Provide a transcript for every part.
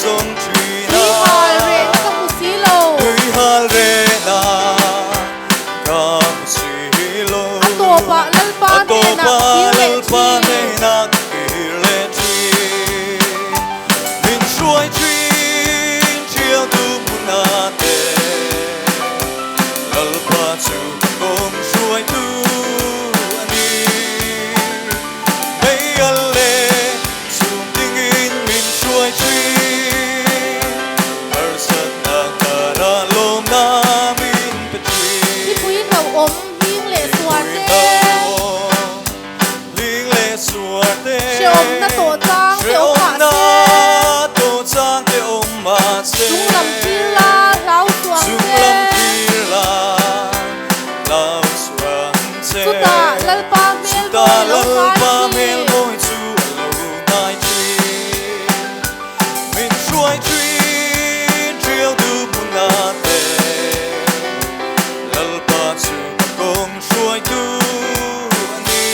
zawng thin a. Tuihal rehna ka hmu si lo. A tawpah Lalpa hnenah ka kir leh thin. Lalpa chu ka kawng hruaitu a ni. Mei al leh chhum dingin min hruai thin. Harsatna karah lawmna min pe thin. Thipui hlauhawm hling leh suar te. Thipui hlauhawm hling leh suar te. Hrehawmna tawh chang te awm mah se. Hrehawmna tawh chang te awm mah se. Chunglam thlir la hlau suang che. Chunglam thlir la hlau suang che. Chutah Lalpa hmel mawi a lo Chutah Lalpa hnai hmel thin. mawi chu a lo hnai thin. Min hruai thin ṭiau duh hmun a te. Lalpa chu ka kawng hruaitu a ni.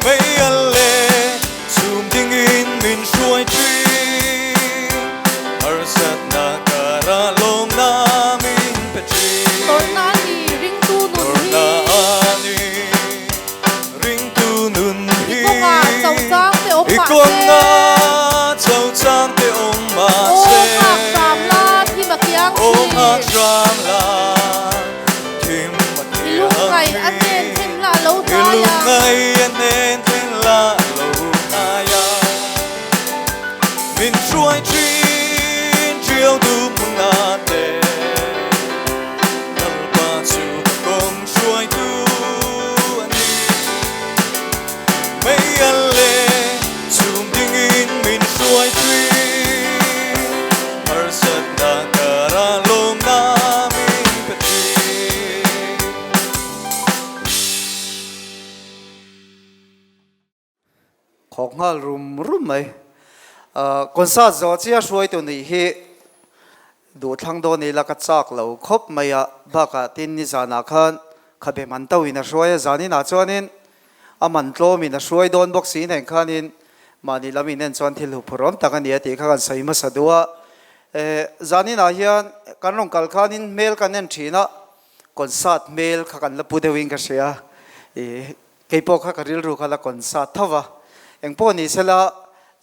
Mei al leh Chhum dingin min hruai thin, harsatna karah lawmna min pe thin. Tawrhna a ni, ringtu nun hi. Tawrhna a ni, ringtu nun hi. I kawngah chauh chang te awm I mah se. kawngah chauh chang te awm mah se. Aw nghak hram la, thim a kiang Aw thin. nghak hram la, thim a kiang thin. I lungngaih a hnen them la a lo I hnai a. lungngaih a hnen them la a lo hnai a. Min hruai thin ṭiau duh hmun a te. Lalpa chu ka kawng hruaitu a ni. Mei al leh chhum dingin min hruai thin. Harsatna karah lawmna min pe thin. Khawk nghal rum rum mai. Concert zawh chiah hruaitu nih hi duh thlang dawn ila ka chak lo khawp mai a, bakah tin nizanah khan khabe man to in a hruai a, zaninah chuanin a man tlawm in a hruai dawn bawk si nen khanin mahni lam in en chuan thil huphurhawm tak a ni a tih kha kan sawi hmasa duh a. Zaninah hian kan rawn kal khanin hmel kan en thin a, Concert hmel kha kan la pu deuhin ka hria, ih kei pawh kha ka rilru kha la concert tho va, engpawh ni sela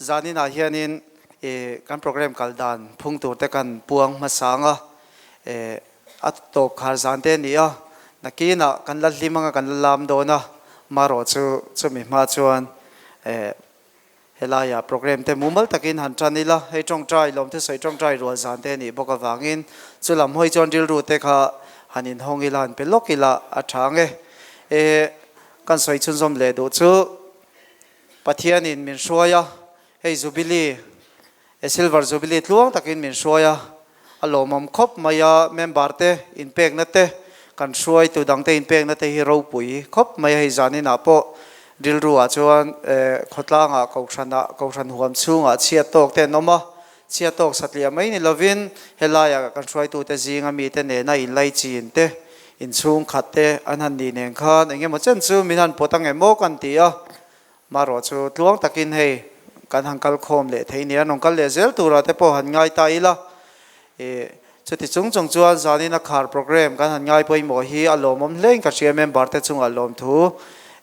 zaninah hianin ih kan program kal dan phung tur te kan puang hmasa ang a, ih a tawp khar zan te a ni a, nakinah kan la hlim anga kan la lam dawn a, marawh chu chumi hma chuan ih Helaiah program te mumal takin han tan ila, hei tawngtai, lawmte sawi tawngtai rual zan te a nih bawk avangin chu lam hawi chuan rilru te kha han inhawng ila, han pe lawk ila a tha ang e. E, kan sawi chhunzawm leh duh chu Pathianin min hruai a, hei Jubilee, e Silver Jubilee tluang takin min hruai a, a lawmawm khawp mai a, member te inpekna te, kan hruaitu dangte inpekna te hi ropui khawp mai a, hei zaninah pawh rilru ah chuan khawtlangah kohhranah kohhran huam chhungah chhiat tawk te an awm a, chhiat tawk satliah mai ni lovin helaiah kan hruaitute zinga mite nena inlaichin te, inchhungkhat te an han nih nen khan eng emaw chen chu min han pawt ang em aw kan ti a, Marawh chu tluang takin hei kan han kal khawm leh thei nia, rawn kal leh zel turah te pawh han ngai ta ila. Ih, chuti chung chung chuan zanin a khar program kan han ngai pawimawh hi a lawmawm hlein ka hria member te chungah lawmthu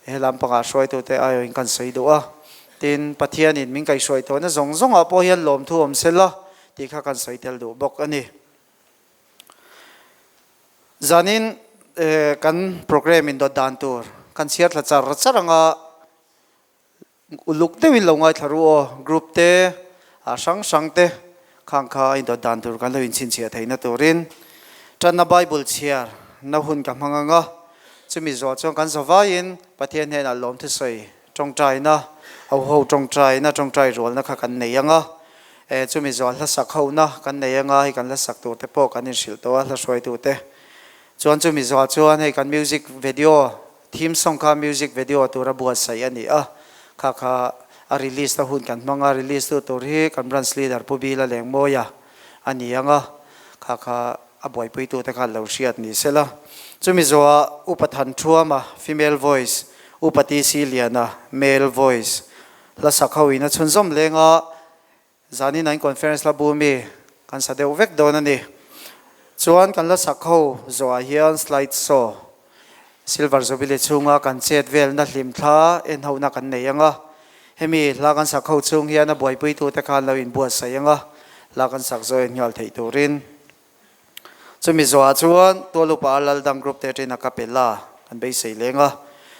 he lampangah hruaitute aiawhin kan sawi duh a. Tin, Pathianin min kaihhruai tawhna zawng zawngah pawh hian lawmthu awm sela tih kha kan sawi tel duh bawk a ni. Zanin kan program in dawt dan tur kan chhiar thla char char anga uluk deuhin lo ngaithla ru aw, group te ah hrang hrang te khang kha a indawt dan tur kan lo inchhinchhiah theihna turin tanna Bible chhiar na hun ka hmang anga chumi zawh chuan kan zavaiin Pathian hnenah lawm thusawi tawngtaina ho ho tawngtaina tawngtai rualna kha kan nei anga E, chumi zual hla sak hohna kan nei anga hei kan hla sak tur te pawh kan inhrilh tawh a, hla hruaitu te. Chuan chumi zual chuan hei kan music video, theme song kha music video tura buatsaih a ni a, kha kha a release na hun kan hmang a, release tu tur hi kan branch leader Pu Bila Lengmawia a ni anga, kha kha a buaipuitu te khan lo hriat ni sela. Chumi zuah Upa Than Thuama, female voice, Upa TC Liana, male voice. Hla sak ho in a chhunzawm leng a, zanin an conference la bu mi kan sa deuh vek dawn a ni. Chuan kan hla sak ho zawhah hian slide show Silver Jubilee chhunga kan chet velna hlimthla en hohna kan nei ang a, hemi hla kan sak ho chhung hian a buaipuitute khan lo inbuatsaih ang a, hla kan sak zawh en nghal theih turin. Chumi zawhah chuan Tual Upa Laldang Group te ṭin a ka pe la kan beisei leng a,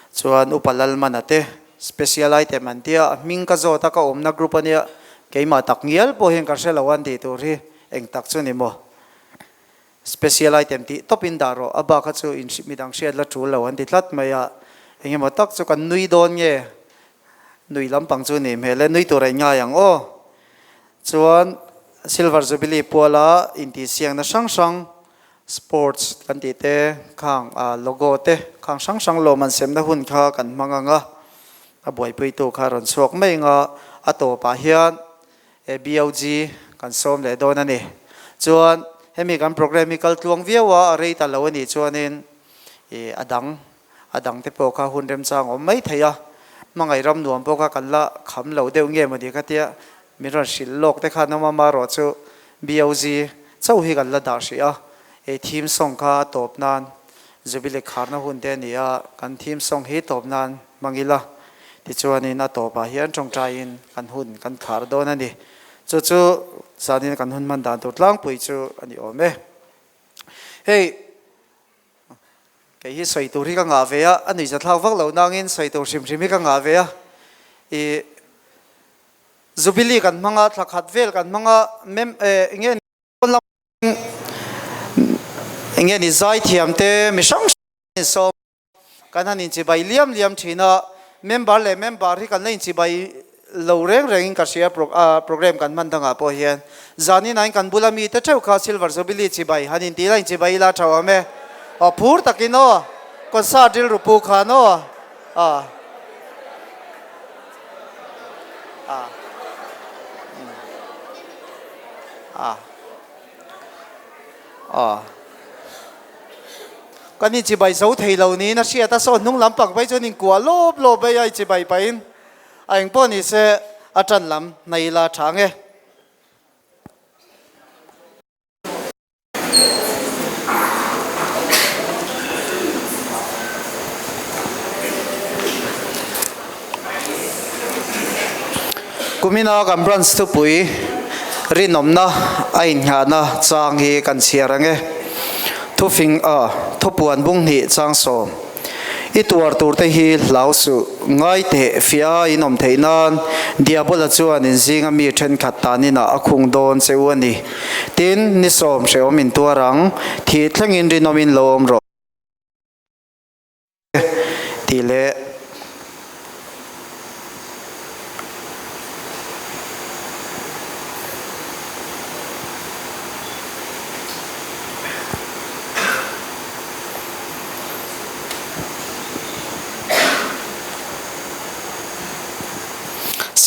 chuan Upa Lalmana te special item an tia, a hming ka zawt a ka awmna group a nia, keimah tak ngial pawh hian ka hre lo an tih tur hi eng tak chu ni maw? Special item tih tawpin dah rawh, a bak kha chu in midang hriat la ṭul lo an ti tlat mai a, engemaw tak chu kan nui dawn nge? Nui lampang chu ni hmel e, nui tur a inngai ang aw. Chuan Silver Jubilee puala intihsiakna hrang hrang, sports kan tih te, khang logo te, khang hrang hrang lawm an semna hun kha kan hmang ang a, a buaipuitu kha rawn chhuak mai ang a, a tawpah hian BOG kan sawm leh dawn a ni. Chuan hemi kan programme hi kal tluang viau a, a rei ta lo a nih chuanin a dang A dang te pawh kha hun remchang awm mai thei a, hmangaih ram nuam pawh kha kan la kham lo deuh nge mawni ka tia, min rawn hrilh lawk te khan awm a, marawh chu BOG chauh hi kan la dah hrih a, ei theme song kha a tawp nan Jubilee kharna hun te a ni a, kan theme song hi tawp nan hmang ila, tichuanin a tawpah hian tawngtaiin kan hun kan khar dawn a ni. Chu chu zanin kan hun hman dan tur tlangpui chu a ni awm e. Hei. Kei hi sawi tur hi ka ngah ve a, a nuihza thlak vak lo nangin sawi tur hrim hrim hi ka ngah ve a. I Jubilee kan hmang a, thla khat vel kan hmang a, mem eh enge enge ni zaithiam te mi hrang hrang sawm Kan han inchibai liam liam thin a, member leh member hi kan la inchibai lo reng rengin ka hria program kan hman dangah pawh hian. Zanin kan bula mite theuh kha Silver Jubilee chibai han inti la inchibai ila tha awm e. Aw phur takin aw, concert rilru pu khan aw. Aw. Aw. Aw. Aw. Kan inchibai zo thei lo niin a hriat a, saw hnung lam pak phei chuan inkuah lawp lawp mai a inchibai pahin a eng pawh ni se a tan lam hnai ila tha ang e. Kumina kan branch thupui rinawmna a inngahna chang hi kan chhiar ang e. Thufing a thupuan bung hnih chang sawm. I tuar tur te hi hlau suh, ngai teh fiah a inawm theih nan Diabola chuan in zinga mi thenkhat tanin ah a khung dawn che u a ni. Tin, ni sawm hrehawm in tuar ang, thih thlengin rinawmin lo awm rawh. Tih leh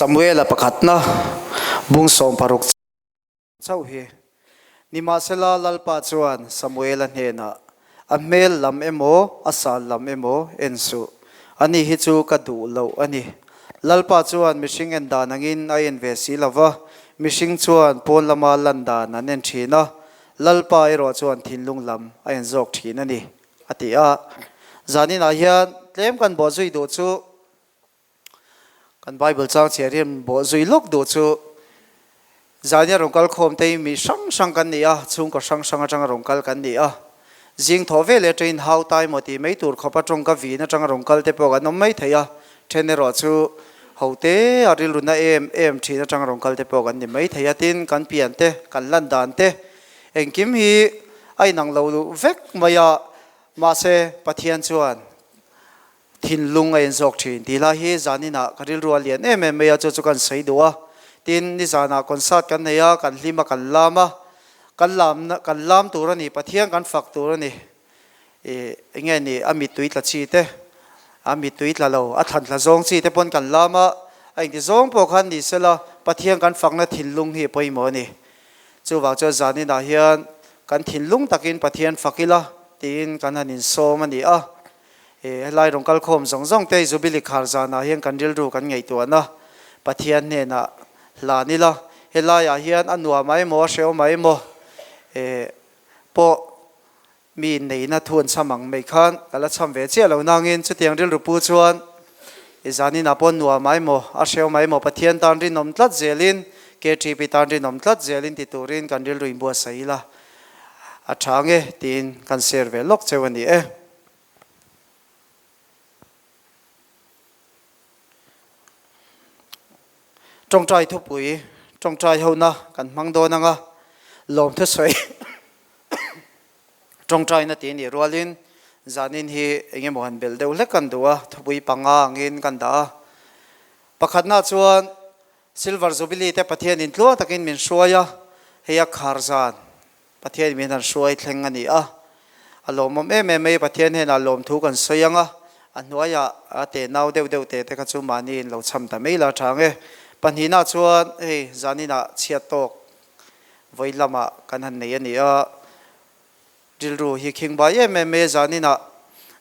Samuela pakhatna bung 60 Chauh hi. Nimahsela Lalpa chuan Samuela hnenah, A hmel lam emaw, a sal lam emaw en suh. Ani hi chu ka duh loh a ni. Lalpa chuan mihring en dan angin a en ve si lo va, mihring chuan pawn lama lan dan an en thin a, Lalpa erawh chuan thinlung lam a en zawk thin a ni, a ti a. Zaninah hian tlem kan bawhzui duh chu Kan Bible chang chhiar hian bawh zui lawk duh chu Zania rawn kal khawm te hi mi hrang hrang kan ni a, chhungkaw hrang hrang atanga rawn kal kan ni a. Zing thawh ve leh atangin hau tai maw tih mai tur khawp a tawngka vin atanga rawn kal te pawh kan awm mai thei a, then erawh chu ho te a rilru na em em thin atanga rawn kal te pawh kan ni mai thei a, tin kan pian te, kan lan dan te engkim hi a inang lo vek mai a, mahse Pathian chuan Thinlung a inzawk thin tih lai hi zaninah ka rilru a lian em em mai a, chu chu kan sawi duh a. Tin, nizanah concert kan nei a, kan hlim a, kan lam a, kan lamna kan lam tur a ni, Pathian kan fak tur a ni. Ih enge ni a mittui tla chi te, a mittui tla lo, a thlan tla zawng chi te pawn kan lam a, a engti zawng pawh khan ni sela Pathian kan fakna thinlung hi a pawimawh a ni. Chuvang chuan zaninah hian kan thinlung takin Pathian fak ila tiin kan han insawm a ni a. He helai rawn kal khawm zawng zawng te Jubilee khar zanah hian kan rilru kan ngaihtuahna. Pathian hnenah hlan ila, helaiah hian a nuam a emaw a hrehawm a emaw eh pawh mi neihna thu an chham ang mai khan ka la chham ve chiah lo nangin chutiang rilru pu chuan i zaninah pawh nuam a emaw a hrehawm a emaw Pathian tan rinawm tlat zelin KTP tan rinawm tlat zelin ti turin kan rilru inbuatsaih ila a tha nge tiin kan share ve lawk cheu a ni e. Tawngtai thupui, tawngtai hona kan hmang dawn anga lawmthu sawi tawngtaina tih nih rualin zanin hi eng emaw han belh deuh hlek kan duh a, thupui panga angin kan dah a. Pakhatna chuan Silver Jubilee te Pathianin tluang takin min hruai a, hei a khar zan Pathian min han hruai thleng a ni a, a lawmawm em em mai. Pathian hnenah lawmthu kan sawi ang a, a hnuaiah a te nau deuh deuh te te kha chu mahni in lo cham ta mai la tha ang e. Pahnihna chuan hei zaninah chhiat tawk vawi lamah kan han nei a ni a, rilru hi khing bai em em mai a zaninah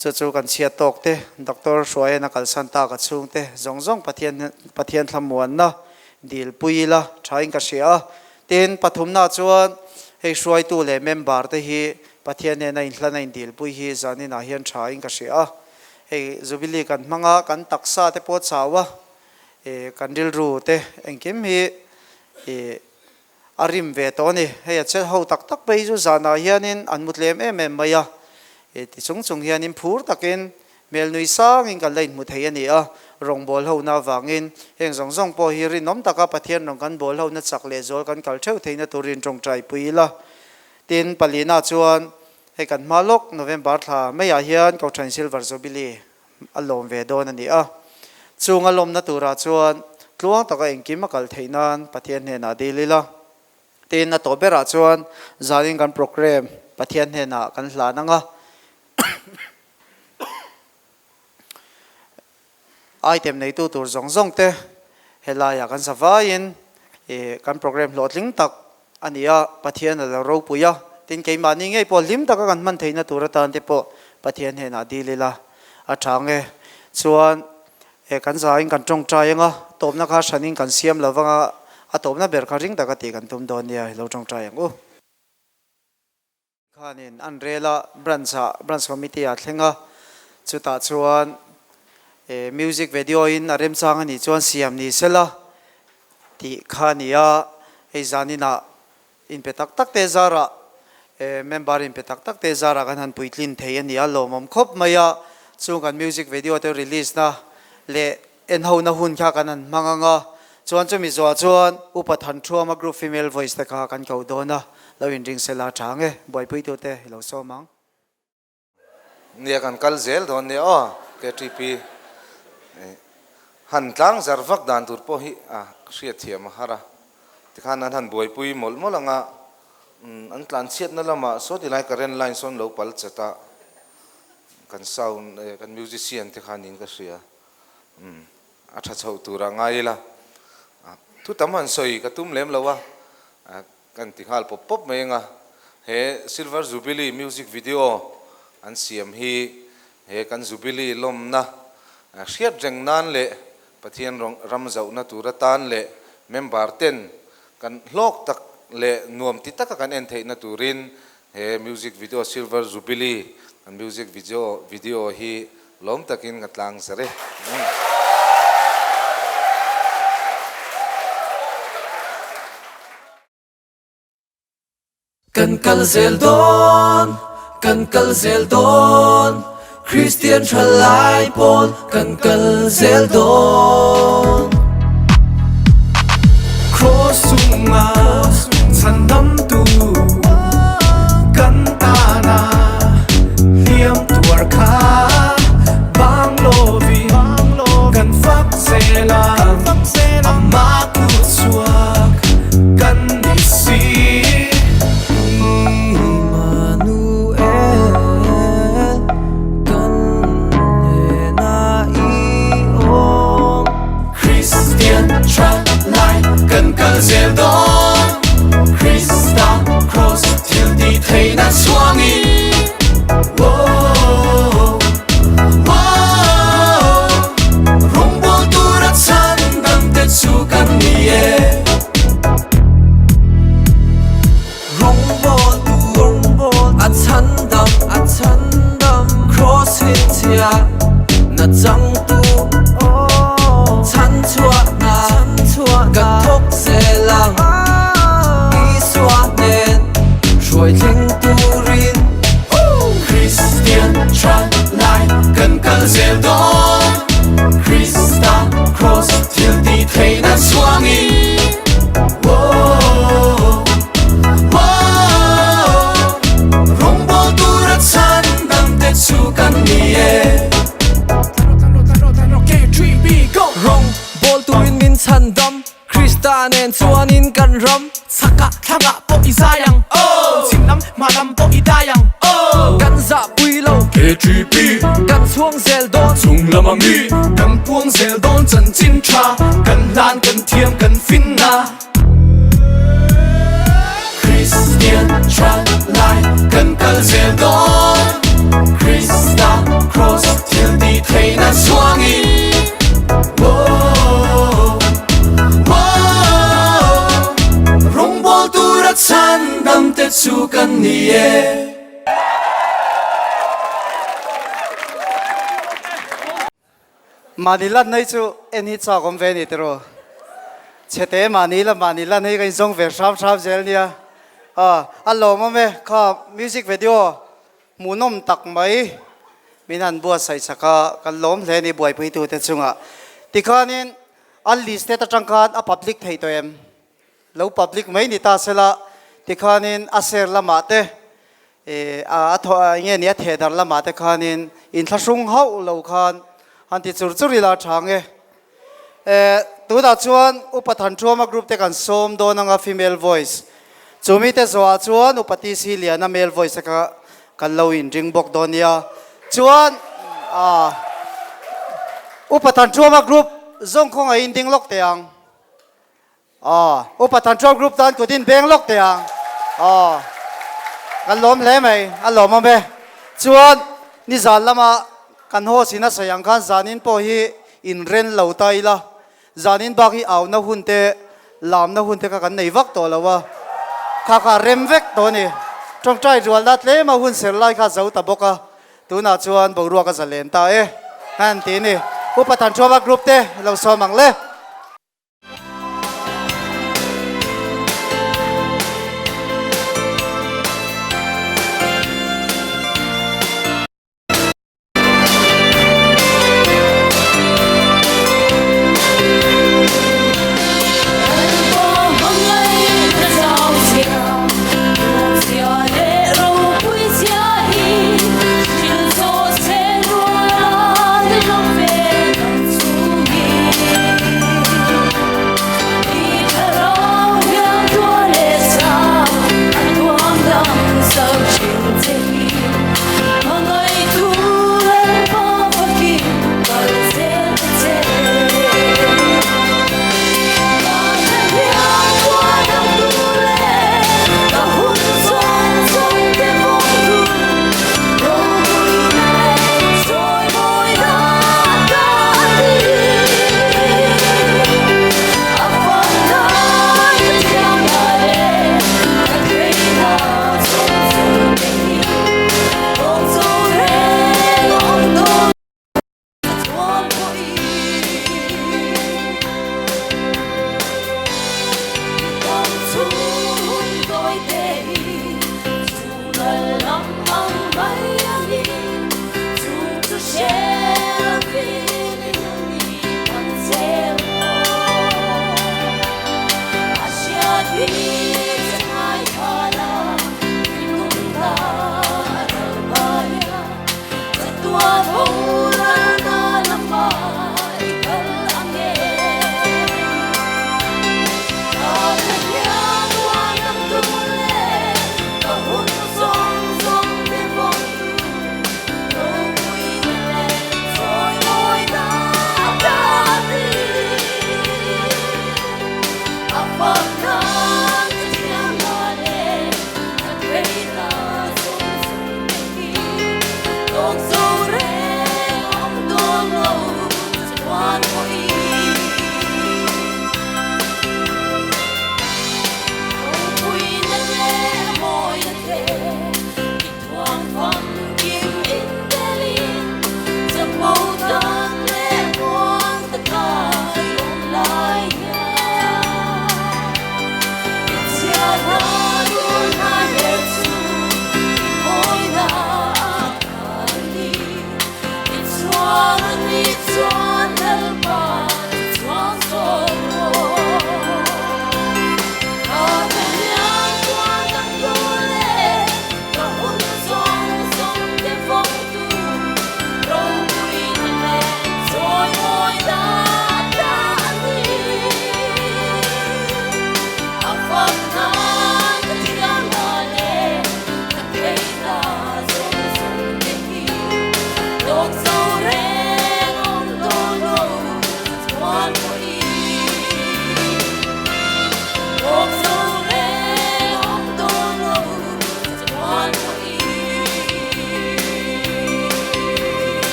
chu chu kan chhiat tawk te Doctor Hruaian a kalsan tak a chhungte zawng zawng Pathian Pathian thlamuanna dilpui ila thain ka hria a. Tin, pathumna chuan hei hruaitu leh member te hi Pathian nena inhlan a indilpui hi zaninah hian tha in ka hria a. Hei Jubilee kan hmang a, kan taksa te pawh chau a, ih kan rilru te engkim hi ih a rim ve tawh a ni. Hei a che ho tak tak phei chu zanah hianin an mu tlem em em mai a, ih ti chung chung hianin phur takin Hmel nui sangin kan la inhmu thei a ni a, rawngbâwl hona avangin heng zawng zawng pawh hi rinawm taka Pathian rawn kan bâwl hona chak leh zual kan kal theuh theihna turin tawngtai pui ila. Tin, palina chuan hei kan hma lawk November thla maiah hian Kohhran Silver Jubilee a lawm ve dawn a ni a, chung a lawmna turah chuan tluang taka engkim a kal theih nan Pathian hnenah dil ila. Tin, a tawh berah chuan zanin kan programme Pathian hnenah kan hlan ang a. Item neitu tur zawng zawng te helaiah kan za vaiin ih kan program hlawhtling tak a ni a, Pathian a lo ropui a, tin keimahni ngei pawh hlim taka kan hman theihna tur atan te pawh Pathian hnenah dil ila a tha ang e. Chuan he kan zain kan tawngtai anga tawpna kha hranin kan siam lovanga a tawpna ber kha ring taka tih kan tum dawn nia i lo tawngtai ang u. Khanin an rel a, branch ah branch committee ah thleng a, chutah chuan eh music video in a remchang a nih chuan siam ni sela tih kha a ni a, hei zanin ah inpe tak tak te zarah eh member inpe tak tak te zarah kan han puitlin thei a ni a, lawmawm khawp mai a, chung kan music video te release na leh En hona hun kha kan han hmang ang a, chuan chumi zuah chuan Upa Thanṭhuama Group Female Voice te kha kan ko dawn a, lo inring sela tha ang e, buaipuitute i lo sawm ang. Nia kan kal zel dawn nia aw KTP han tlang zar vak dan tur pawh hi a hriatthiam a har a, tikhan an han buaipui mawlh mawlh ang a, an tlanchhiatna lamah saw tilai current line sawn lo pal chat a, kan sound kan musician te kha niin ka hria. Umm a tha chhoh tur ah ngai ila thu tam han sawi ka tum lem lo a, kan ti nghal pawp pawp mai anga he Silver Jubilee music video an siam hi he kan Jubilee lawmna hriat reng nan leh Pathian ram zauhna tur atan leh member ten kan hlawk tak leh nuam ti taka kan en theihna turin He music video Silver Jubilee kan music video video hi lawm takin ka tlang zar e. Kan kal zel dawn, kan kal zel dawn, Kristian thalai pawl kan kal zel dawn. Cross chunga chhandamtu kan tana hliam tuar kha bang lovin kan fak zel a, amah kut chhuak kan ni si. Immanuel kan hnenah i awm. Kristian thalai kan kal zel dawn Krista cross thil tih theihna chhuangin Whoa, whoa, Rawngbâwl tura chhan dangte chu. Krista nen chuanin kan ram chhakah thlangah pawh i zai ang oh Chhim lam hma lam pawh i dai ang oh Kan zahpui lo KTP kan chhuang zel dawn Chung lama mi kan puang zel dawn chanchin tha kan hlan kan thiam kan finna Kristian tha lai kan kal zel dawn Krista cross thil ti theihna chhuangin Whoa, whoa, Rawngbawl tura chhan dam te chu kan ni e. Mahni lan hi chu en hi chak awm ve ni tiraw? Chhete mahni la mahni lan hi ka inzawng ve hram hram zel nia. A, a lawmawm e, kha music video hmuhnawm tak mai min han buatsaih chak a, kan lawm hle ni buaipuitute chungah. Tikhanin a listed atang khan a public theih tawh em? Lo public mai ni ta sela, tikhanin a share lamah te eh a thaw eng nge ni a thehdar lamah te khanin inthlahrung hauh lo khan han ti chur chur ila a tha nge. Eh tunah chuan Upa Thanṭhuama group te kan sawm dawn anga female voice chumi te zawhah chuan Upa TC Liana male voice te kha kan lo inring bawk dawn nia. Chuan ah Upa Thanṭhuama group zawng khawngaih in ding lawk teh ang. Aw, Upa Thanṭuam Group tan kut in beng lawk teh ang. Aw, kan lawm hle mai, a lawmawm e. Chuan, nizan lama kan host in a sawi ang khan zanin pawh hi inren lo ta ila, zanin bak hi auna hun te, lamna hun te kha kan nei vak tawh lo a, kha kha a rem vek tawh a ni. Ṭawngṭai rualna tlema hun ser lai kha a zo ta bawk a, tunah chuan boruak a zalen ta e, han ti a ni. Upa Thanṭuama Group te lo sawm ang le.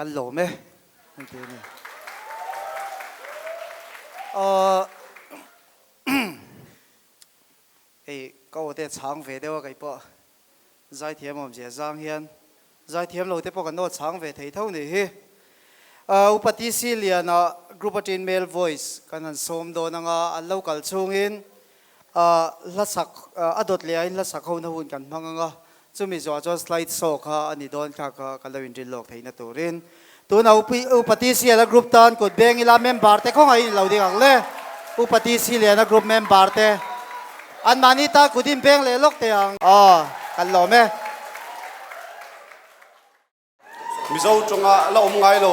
Kan lawm e an ti a ni. Ahh hei ka aw te a chhang ve deuh a kei pawh zaithiam awmzia zang hian zaithiam lo te pawh kan aw chhang ve thei tho nih hi. Ahh Upa TC Liana group aṭin male voice kan han sawm dawn anga an lo kal chhungin Ahh hla sak a dawt leh ain hla sak ho na hun kan hmang anga chumi zawhah chuan slide show kha a ni dawn kha kha ka lo inrin lawk theihna turin tuna upi Upa TCL a group tan kut beng ila member te khawngaih in lo ding ang le Upa TCL a group member te an mahni tan kut in beng leh lawk teh ang aw kan lawm e. Mizo tawnga la awm ngai lo,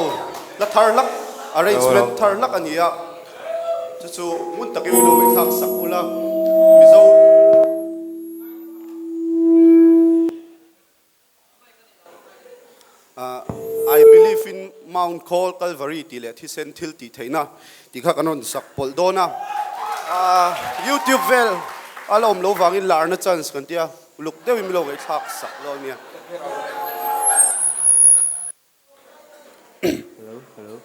la thar hlak, arrangement thar hlak a ni a, chu chu ngun takin min lo ngaihthlak sak ula, Mizo. I believe in Mount Call Calvary tih leh thisen thil tih theihna tih kha kan rawn sak pawlh dawn a, YouTube vel a la awm lo vangin larna chance kan tia. Uluk deuhin min lo ngaihthlak sak lo ania. Hello, hello.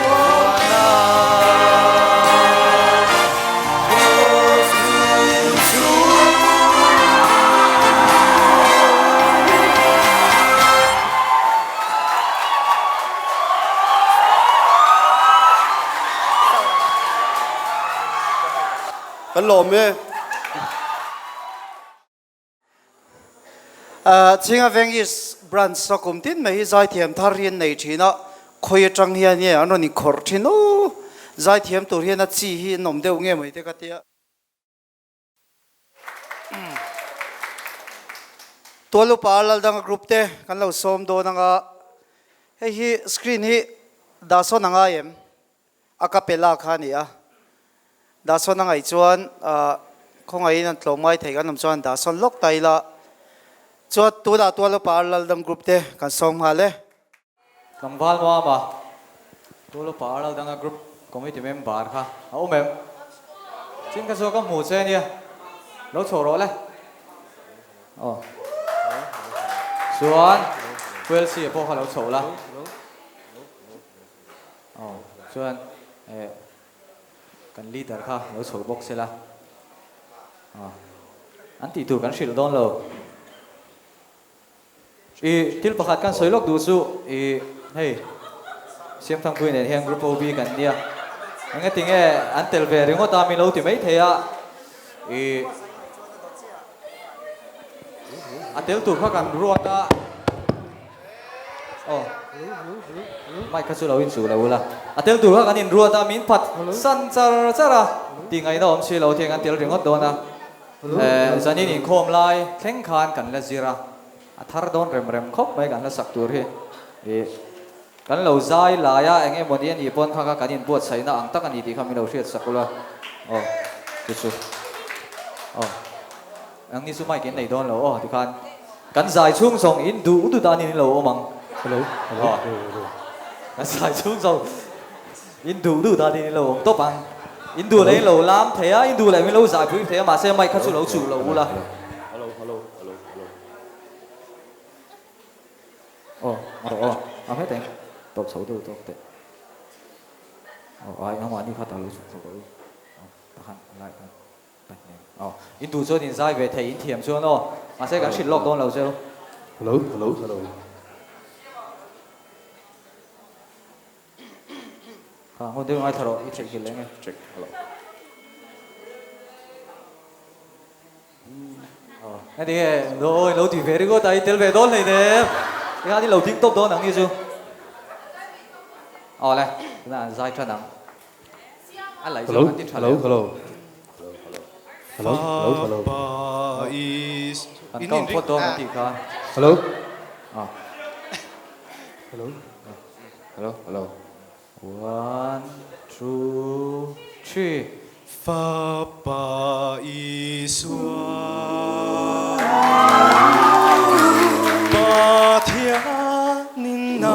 vuana Kraws hmun chu. Kan lawm e. Chhinga Veng East Branch a kum tin mai hi zaithiam thar hi an nei thin a, khawi atang hian nge an rawn inkhawrh thin aw, zaithiam tur hian a chi hi an awm deuh nge mai te ka tia. Tual upa Laldanga group te kan lo sawm dawn anga hei hi screen hi dah sawn a ngai em? A ka pe lak kha a ni a, dah sawn a ngaih chuan khawngaihin an tlawm ngai thei kan awm chuan dah sawn lawk ta ila chuan tunah tual upa Laldam group te kan sawm nghal e. Tlangval Muama, Tual upa Laldanga group committee member kha a awm em? Chin kha chu ka hmu che ania, lo chhoh rawh le. Aw. Chuan Puelsi pawh kha lo chhoh la. Aw chuan eh kan leader kha lo chho bawk sela aw an tih tur kan hrilh dawn lo. I thil pakhat kan sawi lawk duh chu i hei Siamthangpui nen hian group OB kan nia engati nge an tel ve ringawt a min lo ti mai thei a i a tel tur kha kan ruat a. Aw mic kha chu lo inchuh lo ula a tel tur kha kan inruat a min phat san char char a tih ngaihna awm si lo theng an tel ringawt dawn a eh zanin inkhawm lai thleng khan kan la zir a a thar dawn rem rem khawp mai kan la sak tur hi ih kan lo zai lai a eng emaw ni a nih pawn kha kha kan inbuatsaihna ang tak a ni tih kha min lo hriat sak ula aw chu chu aw. Nang ni chu mic in nei dawn lo aw tikhan kan zai chhung zawng in duh duh dan in lo awm ang. Hello hello hello. Kan zai chhung zawng in duh duh dan in lo awm tawp ang. In duh leh in lo lam thei a, in duh leh min lo zai pui thei a mahse mic kha chu lo chuh lo ula. Hello hello hello hello. Aw rawh aw a hmet eng tawp chho deuh tawk teh. Aw ai amah ni kha ta lo chhuk chho rawh u. Aw takhan lai khan. Aw, in duh chuan in zai ve thei, in thiam chuan aw. Mahse kan hrilh lawk dawn lo cheu. Hello, hello, hello. Kha, ngun deuh ngaithla rawh, i theihghilh eng e. Check, hello. Aw, heti nge, aw, in lo ti ve ringawt a, i tel ve dawn hleinem. Tikhan i lo ding tawp dawn ang ni chu. Aw le, tunah an zai tan ang. Hello, hello, hello. Hello, hello, hello. Kan count phawt dawn an tih kha. Hello. Ah. Hello. Hello, hello. One, two, three. Fapa Isua Pathianin a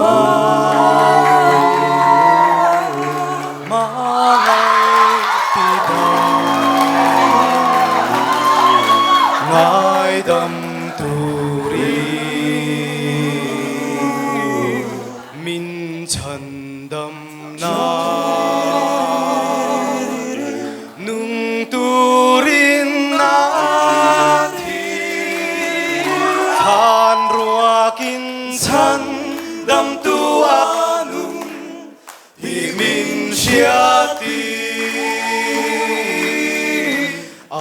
hmangaih ti ta ngaidam turin min chhandam na. Nung turin a thi than ruakin chhan damtu a nung hi min hriati a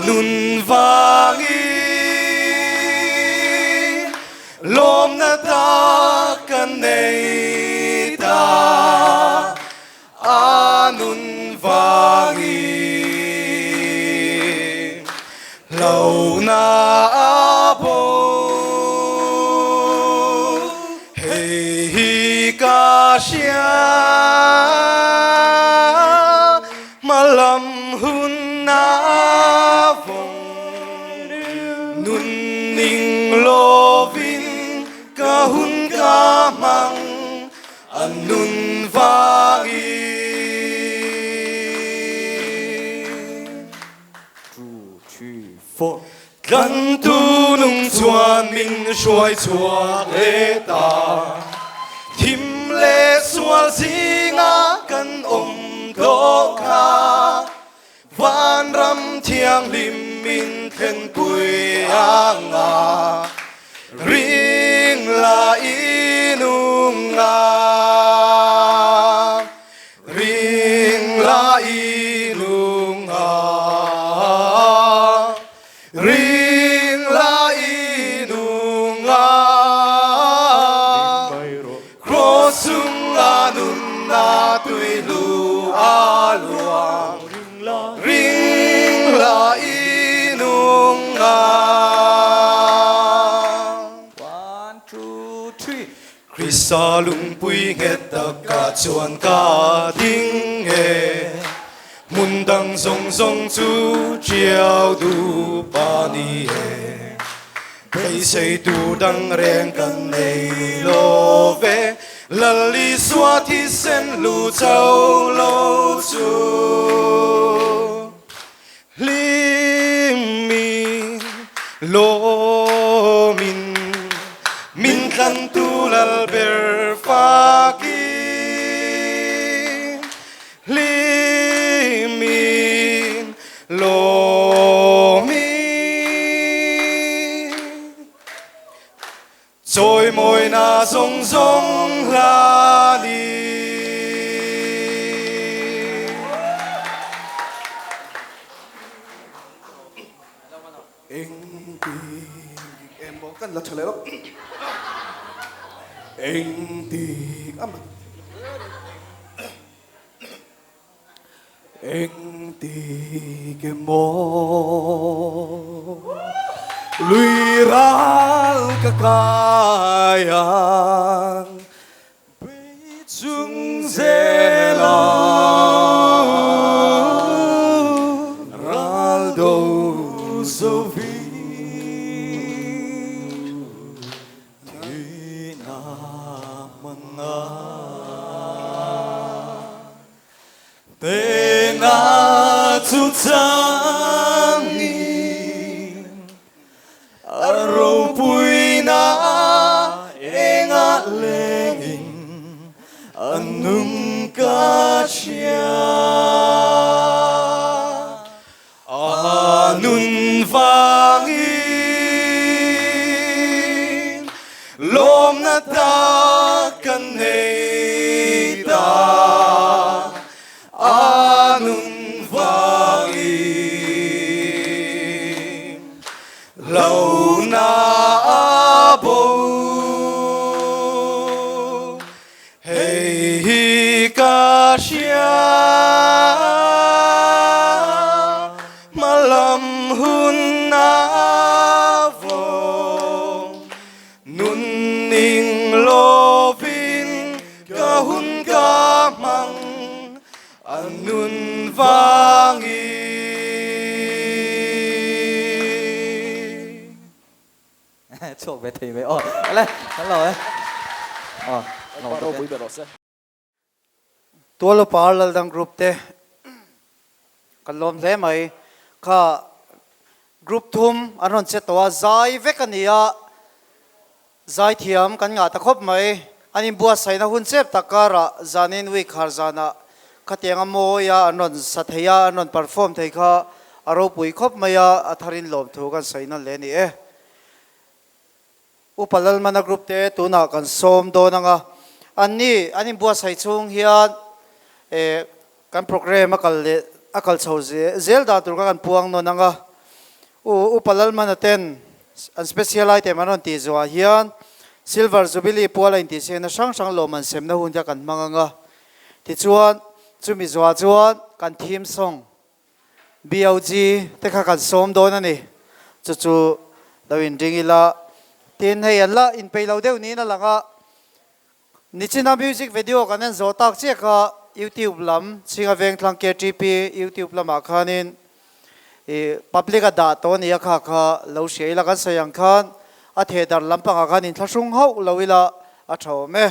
nun vangin lawmna tak kan nei ta. A nun vangin hlauhna a bo. Hei hi ka hria, hmalam hun a vawng. Nun ning lovin ka hun ka hmang. An nun vangin. Two, three, four. Tlantu nung chuan min hruai chhuak leh ta. Thim leh sual. Sual zinga kan awm tawh kha Vanram thianghlim min thlenpui anga ring la i nung a, ring la i nung a, ring la i nung a, Kraws chunga nunna tui hlu a luang. Ring la i nung a. One, two, three. Krista lungpui nghet takah chuan ka ding e. Hmun dang zawng zawng chu chiau duh pa ni e. Beisei tur dang reng kan nei lo ve, Lal Isua thisen lu chau lo chu. Hlimmin lawmin min tlantu Lal ber fakin. Hlimin lawmin Chawimawina zawng zawng hla ni. Engtik emaw kan la tha leh lo. Engtik a man. Engtik emaw lui ral ka kai ang bei chung zel a ral do zo vi Thina hmanga Tena chu changin a ropuina engah lengin a nung ka hria. A nun vangin lawmna tak kan nei ta. A nun vangin hlauhna a bo. Hei hi ka hria, hma lam hun a vawng. Nun ning lovin ka hun ka hmang, a nun vangin. Chhuak ve thei mai aw. Awle, kan lo e. Aw, lo tuk e. Tualupa Laldang Group te kan lawm hle mai. Kha group thum an rawn che tawh a, zai vek a ni a, zai thiam kan ngah ta khawp mai. An inbuatsaihna hun chep tak karah zanin week har zanah khatianga mawia an rawn sa thei a, an rawn perform thei kha a ropui khawp mai a, a tharin lawmthu kan sawi nawn leh a ni e. Upa Lalmana Group te tunah kan sawm dawn ang a, anni an inbuatsaih chhung hian eh kan program a kal leh a kal chho zel dan tur kha kan puang nawn ang a. U Upa Lalmana ten an special item an rawn tih zuah hian Silver Jubilee pual a intihsiakna hrang hrang lawm an semna hun kha kan hmang ang a. Tichuan chumi zuah chuan kan theme song BOG te kha kan sawm dawn a ni. Chu chu lo inring ila. Tin, hei an la inpeih lo deuh niin a lang a. Nichina music video kan en zawh tak chiah kha YouTube lam Chhinga Vengthlang KTP YouTube lamah khanin ih public a dah tawh a ni a kha kha lo hria ila kan sawi ang khan a theh darh lampangah khan inthlahrung hauh lo ila a tha awm e.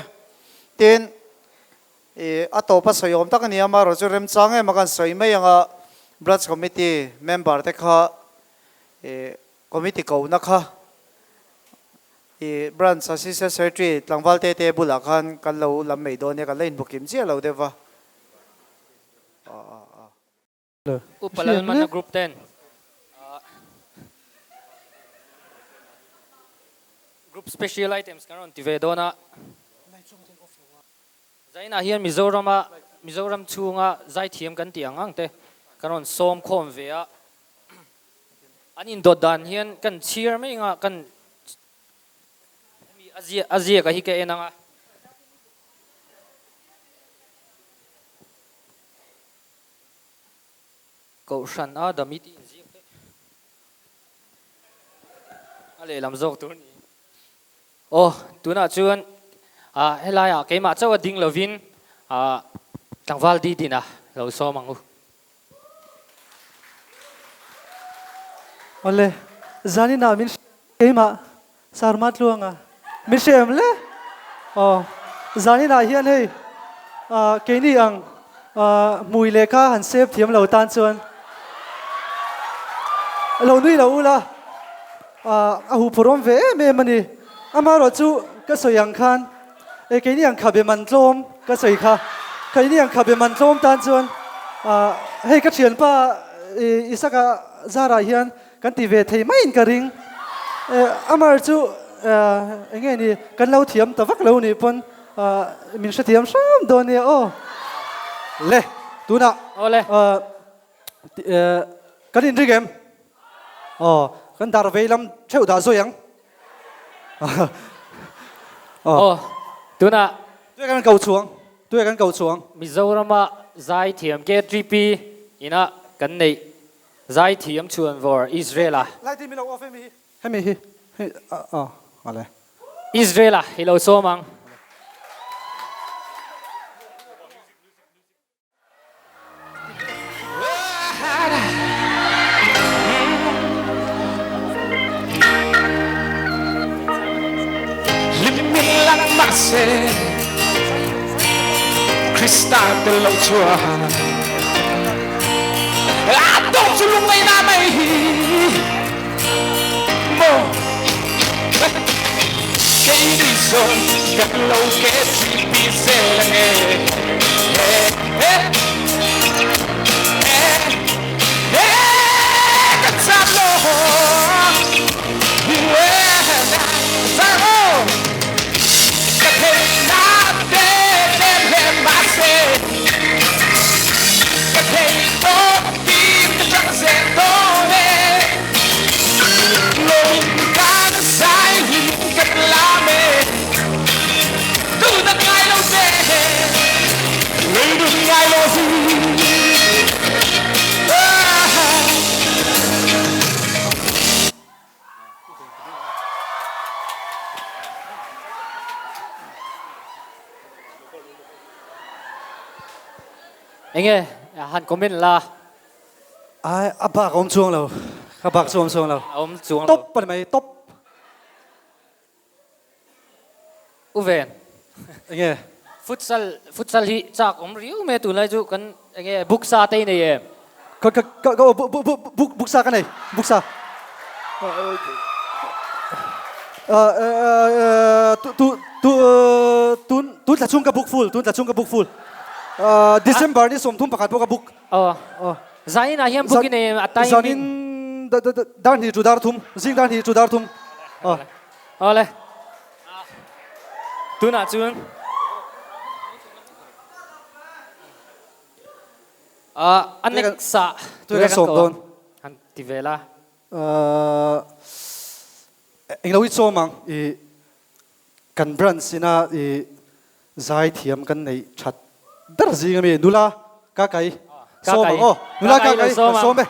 Tin, I a tawp a sawi awm tak a ni a, amaherawh chu remchang em a kan sawi mai ang a, Branch Committee member te kha i committee kohna kha I Branch Assistant Secretary tlangval te te bulah khan kan lo lam mai dawn nia, kan la inbukim chiah lo deuh va. Upa Lalmana Group ten Group Special Items kan rawn ti ve dawn a. Zainah hian Mizorama Mizoram chhunga zaithiam kan tih ang ang te kan rawn sawm khawm ve a. An indawt dan hian kan chhiar mai anga kan hemi a ziak a ziak a hi ka en anga. Kohhran a dami tih inziak te a lehlam zawk tur ni. Aw, tunah chuan ah helaiah keimah chauh a ding lovin ah tlangval Didina lo sawm ang u. Awle, zaninah min hre keimah Sarma Tluanga min hre em le? Aw, zaninah hian hei ah keini ang ah hmui lehkha han sep thiam lo tan chuan lo nui lo ula. A huphurhawm ve em em a ni. Amaherawh chu ka sawi ang khan e keini ang khabe man tlawm ka sawi kha. Keini ang khabe man tlawm tan chuan hei ka thianpa Isaka zarah hian kan ti ve thei maiin ka ring. Amaherawh chu eng nge ni kan lo thiam ta vak lo nih pawn min hrethiam hram dawn nia aw. Le tunah kan inring em? Aw, kan dar vei lam theuh dah zawi ang. Aw, tunah. Tuia kan ko chhuang, tuia kan ko chhuang. Mizorama zaithiam KTP ina kan neih zaithiam chhuanvawr Israel-a. Lai ti mi lo off hemi hi, hemi hi, hei aw, ale. Israel-a i lo sawm ang. Enge han comment la. Ai a bak a awm chuang lo. A bak chu a awm chuang lo. A awm chuang lo. Top a ni mai top. U ven. Enge? Futsal futsal hi chak awm riau mai a tunlai chu kan enge book sa te i nei em? Ka ka ka aw bu bu bu book sa ka nei book sa. Tu tu tu tun tun thla chhung ka book full tun thla chhung ka book full. December ni 31 pawh ka book. Aw. Zanin ah hian book i nei em a timing? Zanin dar hnih chu dar thum zing dar hnih chu dar thum. Aw. Awle. Tunah chuan a next ah Tuia kan sawm dawn. Han ti ve la. Englo i chawm ang i kan branch ina i zai thiam kan neih that ber zing ami nula ka kai sawm ang aw nula ka kai kan sawm e.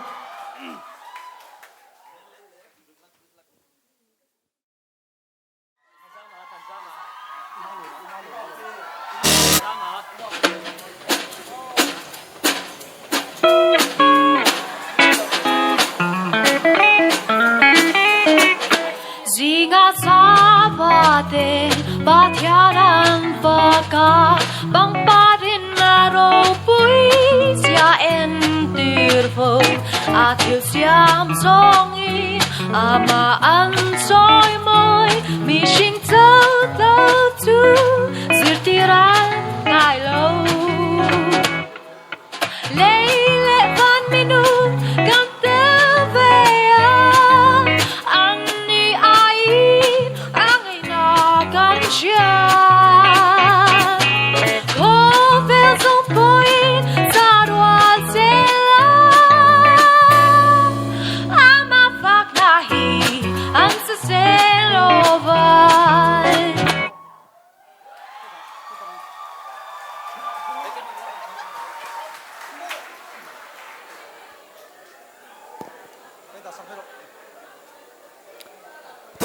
Zinga Sabate Pathian an fak a, pangparin a ropui zia entir fo, a thil siam zawngin amah an sawi mawi, mihring.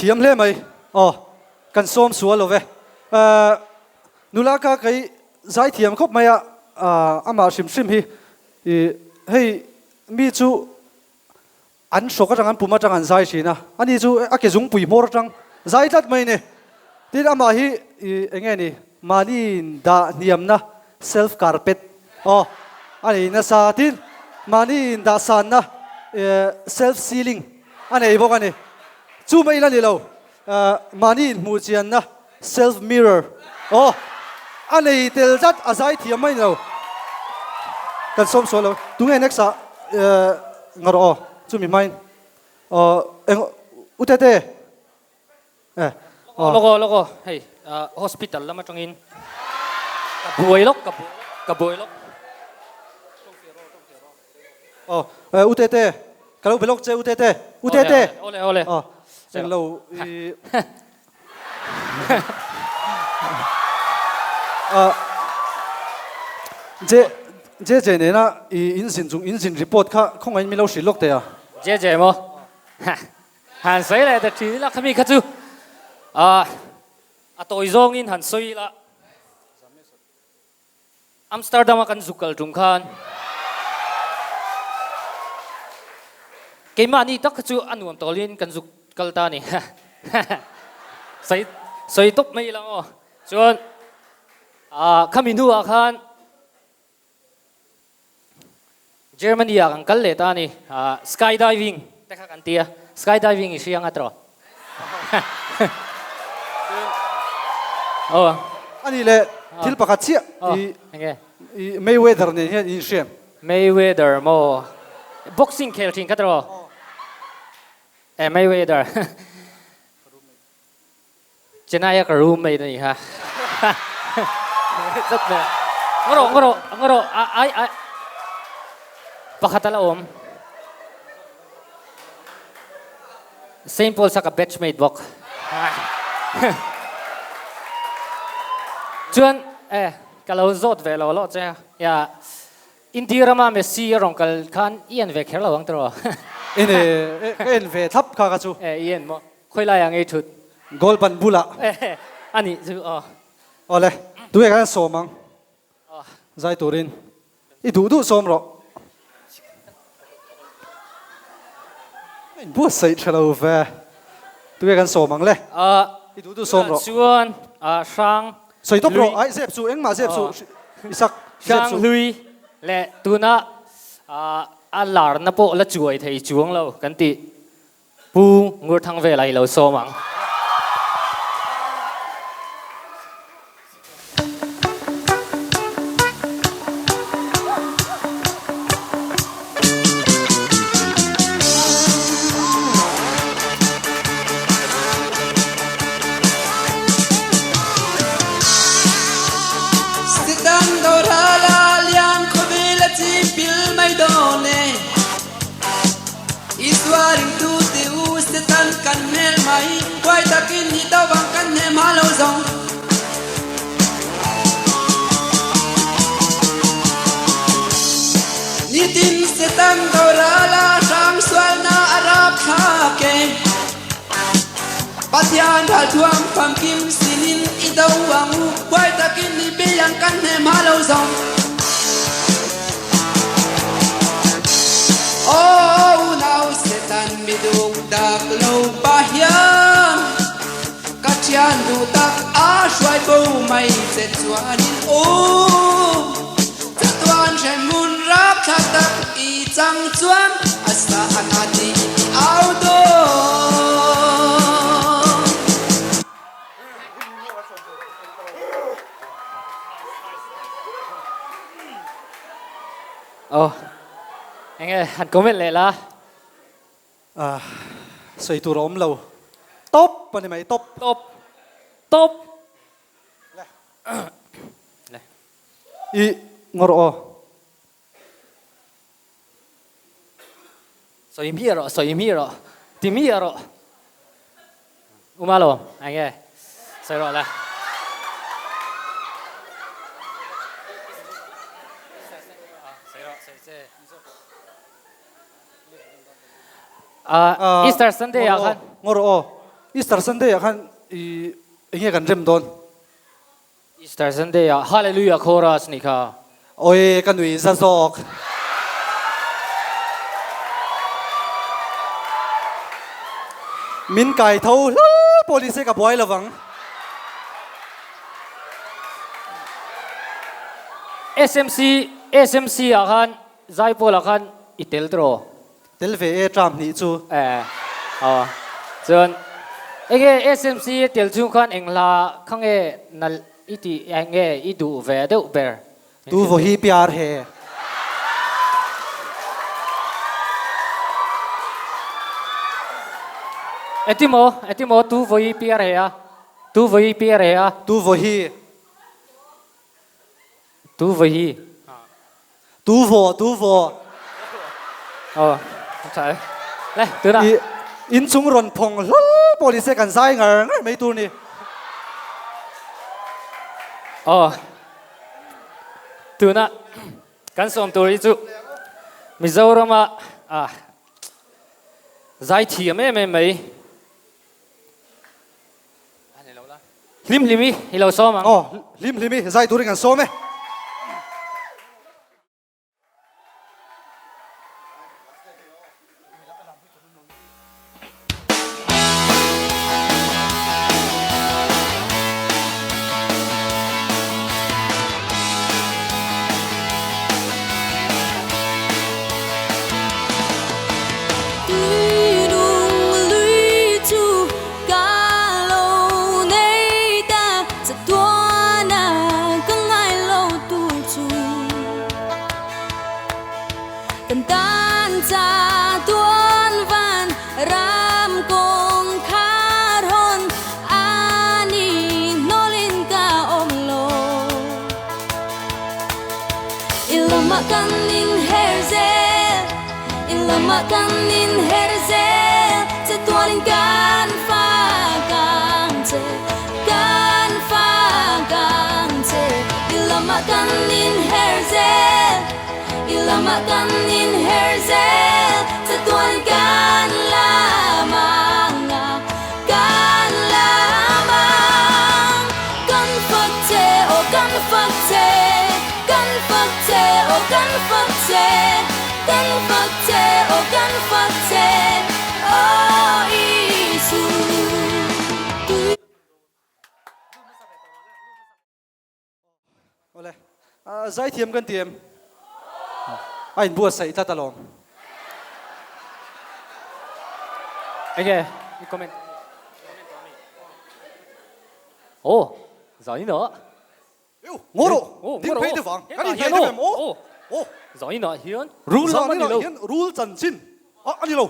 Thiam hle mai. Aw, kan sawm sual lo ve. Ahh, nula ka kei zai thiam khawp mai a, ahh, amah hrim hrim hi ih hei mi chu an hrawk atang an pum atang an zai thin a, ani chu a ke zungpui hmawr atang zai tlat mai a ni. Tin, amah hi ih eng nge ni, mahni dah hniamna self carpet aw a nei nasa. Tin, mahni indah sanna ih self ceiling a nei bawk a ni. Chu mai la ni lo, mahni inhmuh chianna self mirror aw a nei tel tlat, a zai thiam mai ni lo. Kan sawm sual lo. Tunge next ah nga rawh aw, chumi hmain aw eng u tete e aw. Lawk aw lawk aw hei hospital lam atangin ka buai lawk ka buai ka buai lawk. Aw u tete ka lo be lawk che u tete u tete Awle awle aw englo i Je JJ nena i in zin chung in zin report kha khawngaihin min lo hrilh lawk teh a. JJ maw? Han sawi leh ta thin ila khami kha chu a tawi zawngin han sawi ila. Amsterdam a kan zuk kal tum khan keimahni tak kha chu a nuam tawlin kan zuk kal ta a ni. Sawi sawi tawp mai ila aw. Chuan khami hnuah khan Germany ah kan kal leh ta a ni. Skydiving te kha kan ti a, skydiving i hria ang a tiraw? Aw. A nih leh thil pakhat chiah i i Mayweather nen hian i inhriam. Mayweather maw? Boxing khel thin kha tiraw? E Mayweather. Chennai a ka roommate a ni kha. Zat mai a. Ngarawh ngarawh ngarawh a ai ai pakhat a la awm. Saint Paul's a ka batchmate bawk. Chuan e ka lo zawt ve lo lawh che a. Ya India rama Messi a rawn kal khan i en ve kher lo ang tiraw? En e, ka en ve thlap kha ka chu. E i en maw? Khawi laiah ngei thut. Goal ban bulah. A nih chu aw. Awle, tunge khan sawm ang? Zai turin i duh duh sawm rawh. A inbuatsaih tha lo ve. Tunge kan sawm ang le? I duh duh sawm rawh. Chuan hrang. Sawi tawp rawh, ai zep su, engmah zep su, i sak zep su. Hrang hlui leh tuna a larna pawh la chuai thei chuang lo kan tih. Pu Ngurthangvela i lo sawm ang. Sitan Dorala lian khawvel a chipil mai dawn e. Isua ringtu ti u Satan kan hmel mai, huai takin hi to vang kan hnem ha lo zawng. Nitin Satan doral a hrang sualna a rap thlak e. Pathian ralthuam famkim sinin i do ang u, huai takin hi biang kan hnem ha lo zawng. Aw unau Satan mi duk dak lo pa hian ka thian duh tak a hruai bo mai che chuanin u chatuan hremhmun rapthlak tak i chang chuan a sa a na tih i au dawn. Aw, enge han comment leh la. Ah, sawi tur a awm lo. Top a ni mai, top. Top. Top. Le. Le. I ngawr aw. Sawi mi rawh, sawi mi rawh, ti mi rawh. Uma lo, enge sawi rawh le. Easter Sunday ah khan. Ngawr aw. Easter Sunday ah khan i enge kan rem dawn? Easter Sunday ah Hallelujah Chorus nih kha. Awi ka nui za zawk. Min kai tho hlal pawh ni se ka buai lovang. SMC SMC ah khan Zaipawl ah khan i tel tiraw? Tel ve e term hnih chu. Eh aw chuan enge SMC a tel chung khan eng hla kha nge nalh i tih enge i duh ve deuh ber? Tu vaw hi pyar he. Etimaw etimaw tu vaw hi pyar he a tu vaw hi pyar he a. Tu vaw hi. Tu vaw hi. Tu vaw, tu vaw. Aw, tha e. Le, tuna. I inchung rawn phawng hlawp pawh ni se kan zai ngar ngar mai tur ni. Aw, tuna kan sawm tur hi chu Mizorama ah zai thiam em em mai. Hlim hlimi i lo sawm ang. Aw, hlim hlimi zai turin kan sawm e. Awle, zaithiam kan ti em? A inbuatsaih tlat alawm. Enge i comment? Aw, zain ah. Ngaw rawh, ding phei te vang, kan inhmeh deuh em aw? Aw. Zain ah hian rul lam a ni lo. Zain ah hian rul chanchin a ni lo.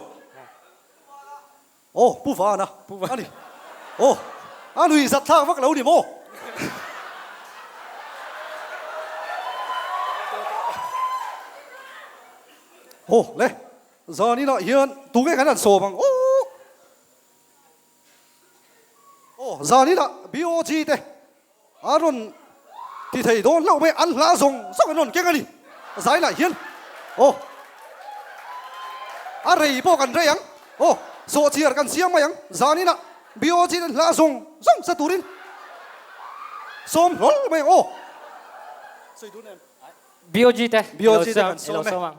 Aw, Pu Vana a ni. Aw, a nui zat thlak vak lo ni maw? Aw le, zaninah hian tunge kan han sawm ang aw? Aw, zaninah BOG te a rawn ti thei dawn hlauh mai, an hla zawng zawng an rawn keng a ni. Zainah hian aw, a rei pawh kan rei ang, aw, sawhchiar kan siam mai ang, zaninah BOG te an hla zawng zawng sa turin sawm hlawl mai ang aw. Sawi dun em? BOG te BOG te kan sawm e. Ang.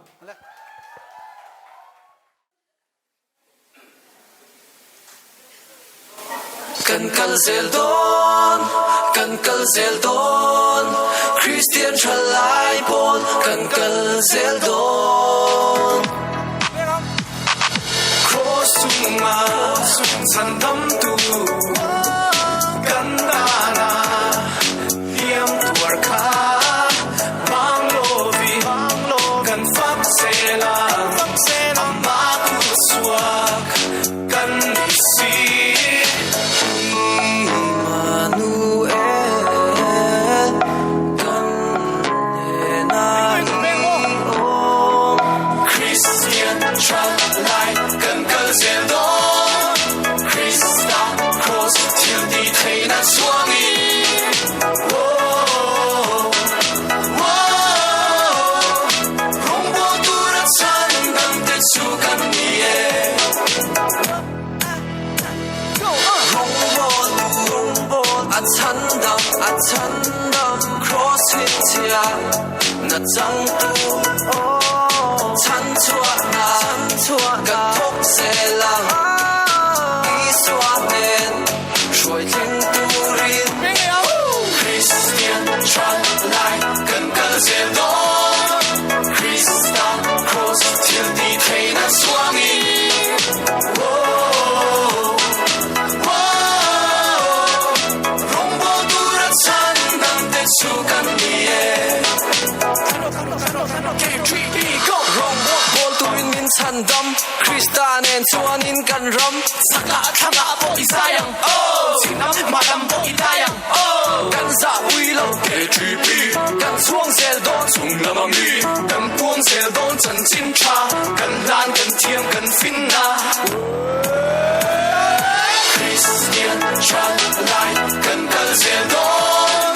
Kan kal zel dawn, kan kal zel dawn, Kristian thalai pawl kan kal zel dawn. Kraws chunga chhandamtu kan dana hliam tuar kha bang lovi kan fak zel a, amah kut chhuak kan ni si. Immanuel kan hnenah i awm. Na changtu Chhanchhuahna Kan thawk zel ang Isua nen Hruai thleng turin Kristian thalai kan kal zel dawn Krista Kraws thil tih theihna chhuangin Rawngbawl tura chhan dangte chu kan ni e. Rawngbawl turin min chhan dam, Krista nen chuanin kan ram. Chakah thlangah pawh i zai ang, chhim lam hma lam pawh i dai ang. Kan zah pui lo KTP, kan chhuang zel dawn chung lam a mi. Kan puang zel dawn chanchin tha, kan hlan kan thiam kan finna. Kristian thalai kan kal zel dawn,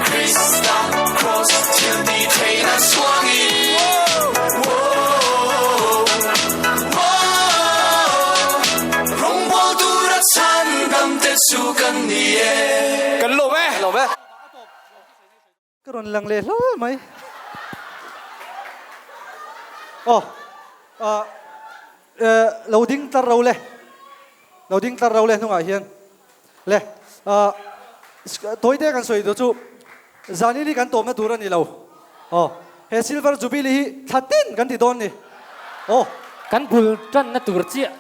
Krista Kraws thil tih theihna chhuangin. Rawngbawl tura chhan damte chu kan ni e. Kan lawm e. Lawm e. Ka rawn lang leh hlawl mai. Aw, ah, eh, lo ding tlar ro le. Lo ding tlar ro le hnungah hian. Le, ah, tawite kan sawi duh chu Zanini kan tawmna tur a ni lo. Aw, he Silver Jubilee hi thla tin kan ti dawn ni. Aw. Kan bul tanna tur chiah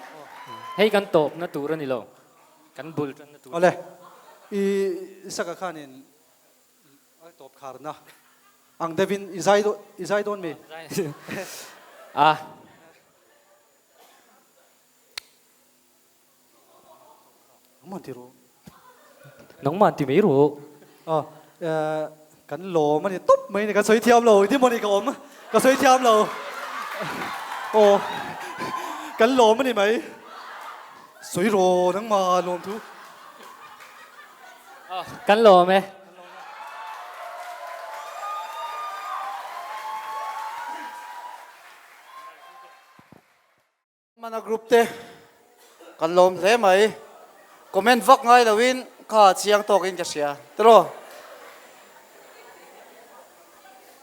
hei kan tawpna tur a ni lo. Kan bul tanna tur. Awle, i saka khanin A tawp kharna ang deuhin i zai i zai dawn mi? A. Nangman ti rawh. Nangman ti mai rawh. A kan lawm a ni tawp mai ni ka sawi thiam lo ti mawni ka awm ka sawi thiam lo. Aw kan lawm a ni mai. Sawi rawh nangmah lawm thu. Kan lawm e. Mana group te kan lawm hle mai. Comment vak ngai loin kha chiang tawkin ka hria. Tiraw?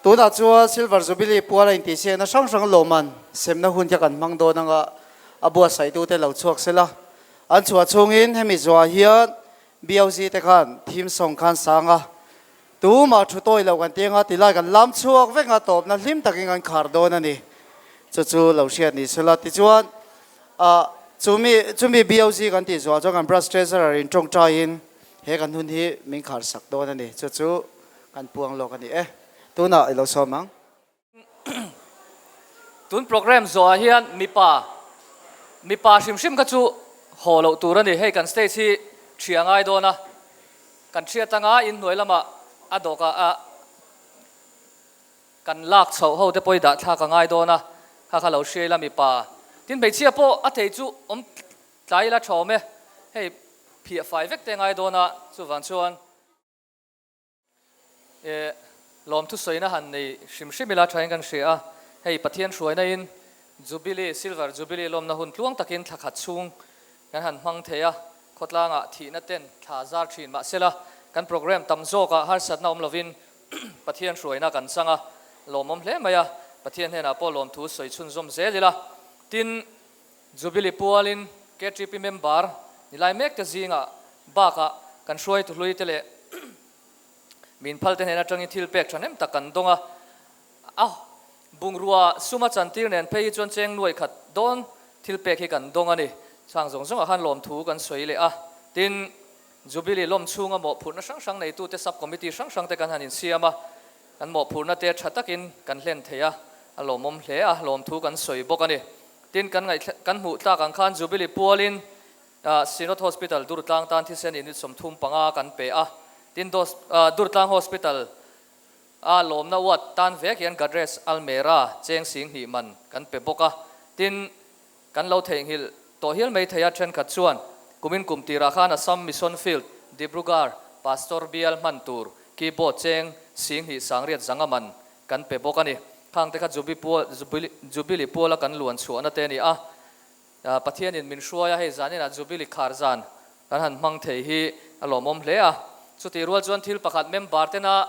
Tunah chuan Silver Jubilee puala intihsiakna hrang hrang lawmman semna hun kha kan hmang dawn anga a buatsaitute lo chhuak sela. An chhuah chhungin hemi zuah hian BOC te khan theme song khan sang a, tumah thu tawi lo kan ti anga tilai kan lam chhuak vek a, tawpna hlim takin kan khar dawn a ni. Chu chu lo hriat ni sela. Tichuan ah chumi chumi BOC kan tih zuah chuan kan Branch Treasurer in tawngtaiin he kan hun hi min khar sak dawn a ni. Chu chu kan puang lawk a ni e. Tunah i lo sawm ang. Tun program zawhah hian mipa mipa hrim hrim kha chu haw loh tur a ni. Hei kan stage hi ṭhi a ngai dawn a, kan ṭhiat anga inhnuai lamah a dawkah a kan lak chhoh ho te pawh i dah thlak a ngai dawn a, kha kha lo hria ila mipa. Tin hmeichhia pawh a thei chu awm tlai ila ṭha awm e, hei phiah fai vek te a ngai dawn a, chuvang chuan. E, lawmthu sawina han nei hrim hrim ila thain kan hria a, hei Pathian hruaina in Jubilee, Silver Jubilee lawmna hun tluang takin thla khat chhung kan han hmang thei a, khawtlangah thihna ten thla zar thin mahsela kan program tam zawkah harsatna awm lovin Pathian hruaina kan chang a, lawmawm hle mai a, Pathian hnenah pawh lawmthu sawi chhunzawm zel ila. Tin, Jubilee pualin KTP member ni lai mek te zingah bakah kan hruaitu hlui te leh min phal te hnen atangin thil pek thahnem tak kan dawng a. A bungrua suma chantir nen phei hi chuan cheng nuai khat dawn thil pek hi kan dawng a ni. Chhang zawng zawngah khan lawmthu kan sawi leh a. Tin, Jubilee lawm chhunga mawhphurhna hrang hrang neitute sub committee hrang hrang te kan han insiam a. Kan mawhphurhna te tha takin kan hlen thei a, a lawmawm hle a, lawmthu kan sawi bawk a ni. Tin, kan ngaih kan hmuh tlak ang khan Jubilee pualin Synod Hospital Durtlang tan thisen unit 35 kan pe a, tin Durtlang Hospital a lawmna ward tan vek hian Gadres Almera cheng 2000 man kan pe bawk a, tin kan lo theihnghilh tawh hial mai thei a thenkhat chuan kumin kum tirah khan Assam Mission Field Dibrugarh Pastor bial hman tur keyboard cheng 2000 sangriat zanga man kan pe bawk a ni. Khangte kha Jubilee puala kan luan chhuahna te a ni a. Pathianin min hruai a, hei zaninah Jubilee khar zan kan han hmang thei hi a lawmawm hle a. Chutih rual chuan thil pakhat member tena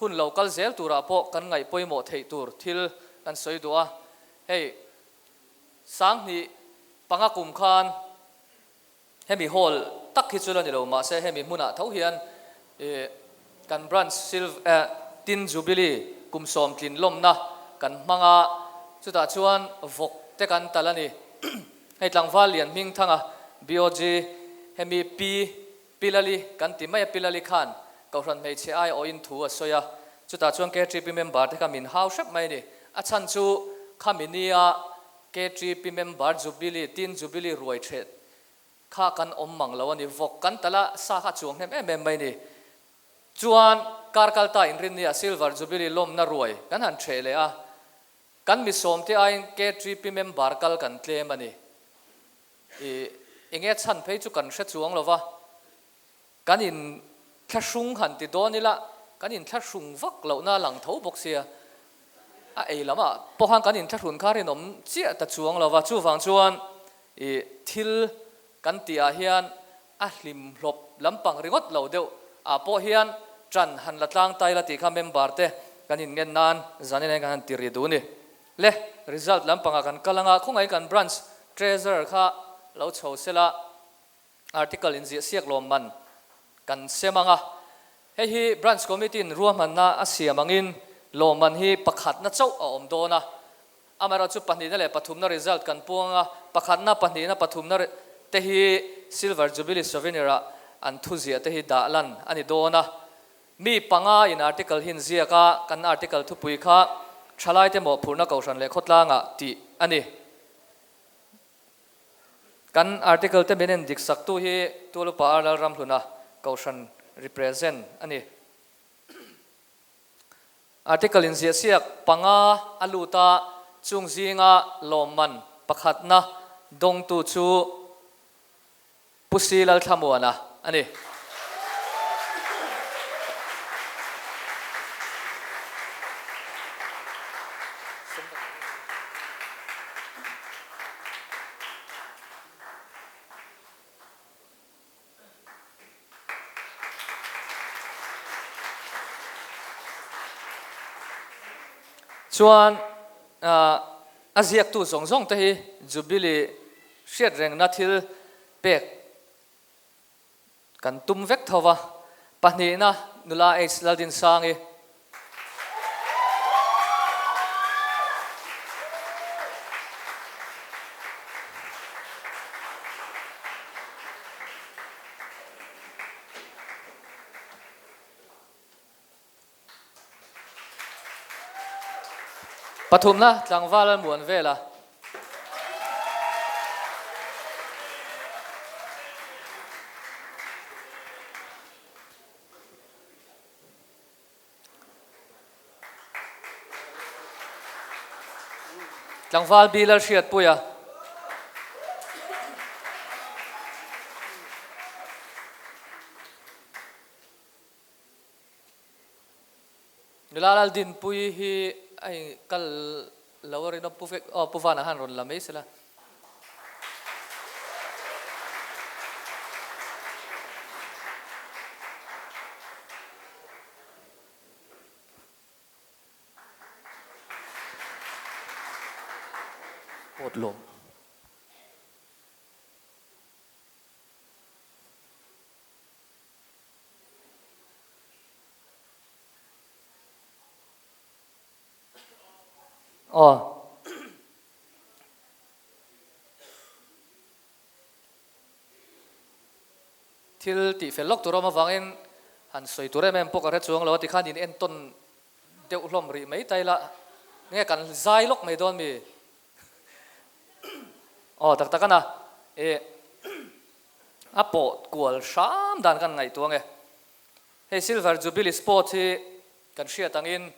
Hun lo kal zel turah pawh kan ngaih pawimawh theih tur thil kan sawi duh a. Hei 2005 kum khan hemi hall tak hi chu la ni lo mahse hemi hmunah tho hian ih kan branch silv eh tin jubilee kum sawm tlin lawmna kan hmang a, chutah chuan vawk te kan tal a ni. Hei tlangval lian hming thanga BOG hemi Pi Pilali kan ti mai a, Pilali khan Kohhran hmeichhe ai awhin thu a sawi a, chutah chuan KTP member te kha min hau hrep mai a ni. A chhan chu khami nia KTP member Jubilee, Teen Jubilee ruai theh kha kan awm mang lo a ni. Vawk kan tal a, sa kha a chuang hnem em em mai a ni. Chuan kar kal ta inrinnia Silver Jubilee lawmna ruai kan han theh leh a, kan mi sawmte aiin KTP member kal kan tlem a ni. I enge chhan phei chu kan hre chuang lo va, kan in thlahrung han ti dawn ila, kan in thlahrung vak lohna a lang tho bawk sia, a ei lam ah pawh khan kan in thlahrun kha rinawm chiah ta chuang lo va, chuvang chuan i thil kan tih ah hian a hlim hlawp lampang ringawt lo deuh ah pawh hian ṭan han la tlang tai la tih kha member te kan in ngen nan zanin ah hian kan han ti ri duh a ni. Le, result lampangah kan kal anga, khawngaih kan branch treasurer kha lo chho sela, article inziah siak lawmman kan sem anga, hei hi branch committee in ruahmanna a siam angin lawmman hi pakhatna chauh a awm dawn a, amaherawhchu pahnihna leh pathumna result kan puang anga, pakhatna, pahnihna, pathumna te hi Silver Jubilee Souvenir ah an thuziah te hi dah lan a ni dawn a. Mi panga in article hi inziak a, kan article thupui kha Thalaite mawhphurhna kohhran leh khawtlangah tih a ni. Kan article te min en dik saktu hi Tualupa Ar Lalramhluna kohhran represent a ni. Article inziah siak panga a lut a, chung zinga lawmman pakhatna dawngtu chu Pu Si Lalthlamuana a ni. Chuan a ziaktu zawng zawng te hi Jubilee hriatrengna thil pek kan tum vek tho va, pahnihna nula H Laldinsangi. Pathumna tlangval a muan vel a. Tlangval Bilal hriatpui a. Nula Laldinpuii hi a in kal lo a rinawm pu vek aw pu Vana khan rawn la mai sela. Pawt lawm. Aw. Thil tih fel lawk tur awm avangin han sawi tur em em pawh ka hre chuang lo a tikhan in entawn deuh hlawm rih mai ta ila nge kan zai lawk mai dawn mi? Aw tak tak a na e. A pawh kual hram dan kan ngaihtuah nge. Hei Silver Jubilee Sport hi kan hriat angin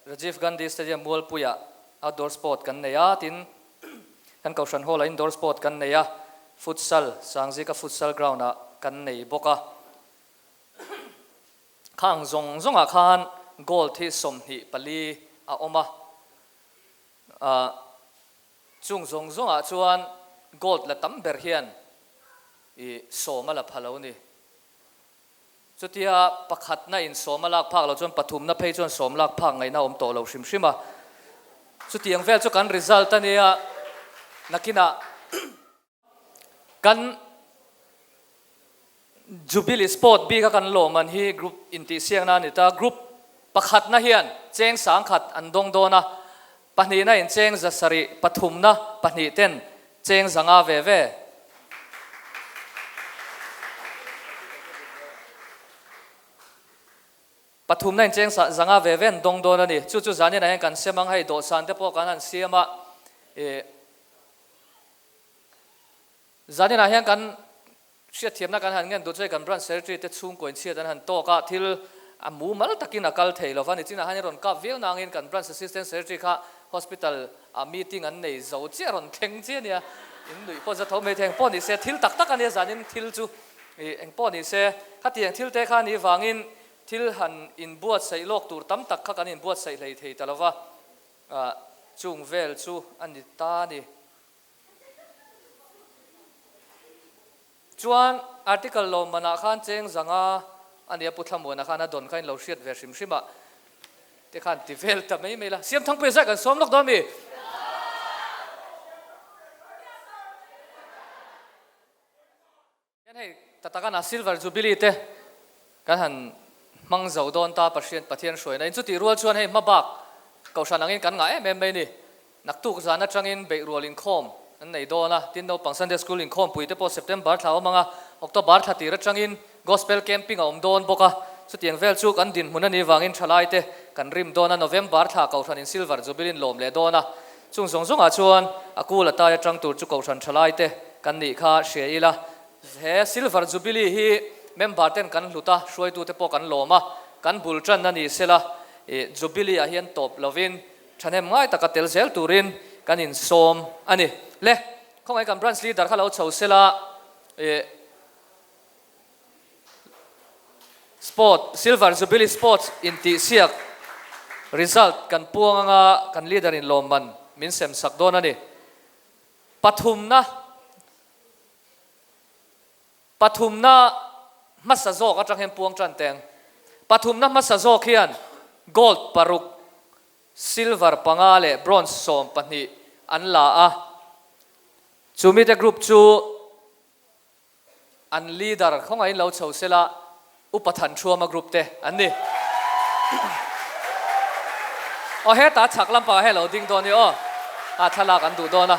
Rajiv Gandhi Stadium Mualpuiah outdoor sport kan nei a, tin kan Kohhran Hall-ah indoor sport kan nei a, futsal Sangzika futsal ground-ah kan nei bawk a. Khang zawng zawngah khan gold hi 24 a awm a. Chung zawng zawngah chuan gold la tam ber hian i sawm a la pha lo ni. Chutia pakhatna in sawm a lak phak loh chuan pathumna phei chuan sawm lak phak ngaihna a awm tawh lo hrim hrim a. Chutiang vel chu kan result a nia, nakinah kan Jubilee Sport bik a kan lawm an hi group intihsiakna a ni ta. Group pakhatna hian cheng sangkhat an dawng dawn a, pahnihna in cheng zasarih, pathumna pahnih ten cheng zanga ve ve. Pathumna in cheng zanga ve ve an dawng dawn a ni. Chu chu zaninah hian kan sem ang, hei dawhsan te pawh kan han siam a, ih zaninah hian kan hriatthiamna kan han ngen duh chu hei kan branch secretary te chhungkaw inchhiat an han tawk a, thil a mumal takin a kal thei lova, nichinah hian i rawn kap viau nangin kan branch assistant secretary kha hospital ah meeting an nei zo chiah rawn thleng chiah a nia, in nuih pawh za tho mai thei ang pawh ni se, thil tak tak a nia zanin thil chu. Ih, eng pawh ni se, khatiang thil te kha ni vangin thil han inbuatsaih lawk tur tam tak kha kan inbuatsaih hlei thei ta lo va, ah, chung vel chu a ni ta a ni. Chuan article lawmmanah khan cheng zanga a nia Pu Thlamuana khan a dawn kha in lo hriat ve hrim hrim a, te khan ti vel ta mai mai la. Siamthangpuia zai kan sawm lawk dawn mi? Hian hei Tatakana Silver Jubilee te kan han hmang zo dawn ta Pashian Pathian hruaina in chutih rual chuan hei hmabak Kohhran angin kan ngah em em mai ni. Naktuk zan atangin beihrual inkhawm an nei dawn a, tin naupang Sunday School inkhawmpui te pawh September thla a awm ang a, October thla tir atangin Gospel Camping a awm dawn bawk a, chutiang vel chu kan dinhmun a nih vangin thalai te kan rim dawn a, November thla Kohhran in Silver Jubilee in lawm leh dawn a, Chung zawng zawngah chuan a kul a tai atang tur chu Kohhran thalai te kan nih kha hria ila. He Silver Jubilee hi member ten kan hlut a, hruaitu te pawh kan lawm a, kan bul tan a ni sela, ih Jubilee ah hian tawp lovin thahnem ngai taka tel zel turin kan insawm a ni. Le, khawngaih kan branch leader kha lo chho sela, ih Sport, Silver Jubilee Sports intihsiak result kan puang anga kan leader in lawmman min sem sak dawn a ni. Pathumna Pathumna hmasa zawk atang hian puang tan teng. Pathumna hmasa zawk hian gold paruk, silver panga leh bronze 12 an la a. Chumite group chu An leader khawngaihin lo chho sela Upa Thanṭhuama group te an ni. Aw heta chhak lampangah hian lo ding dawn i aw, ah thlalak an duh dawn a.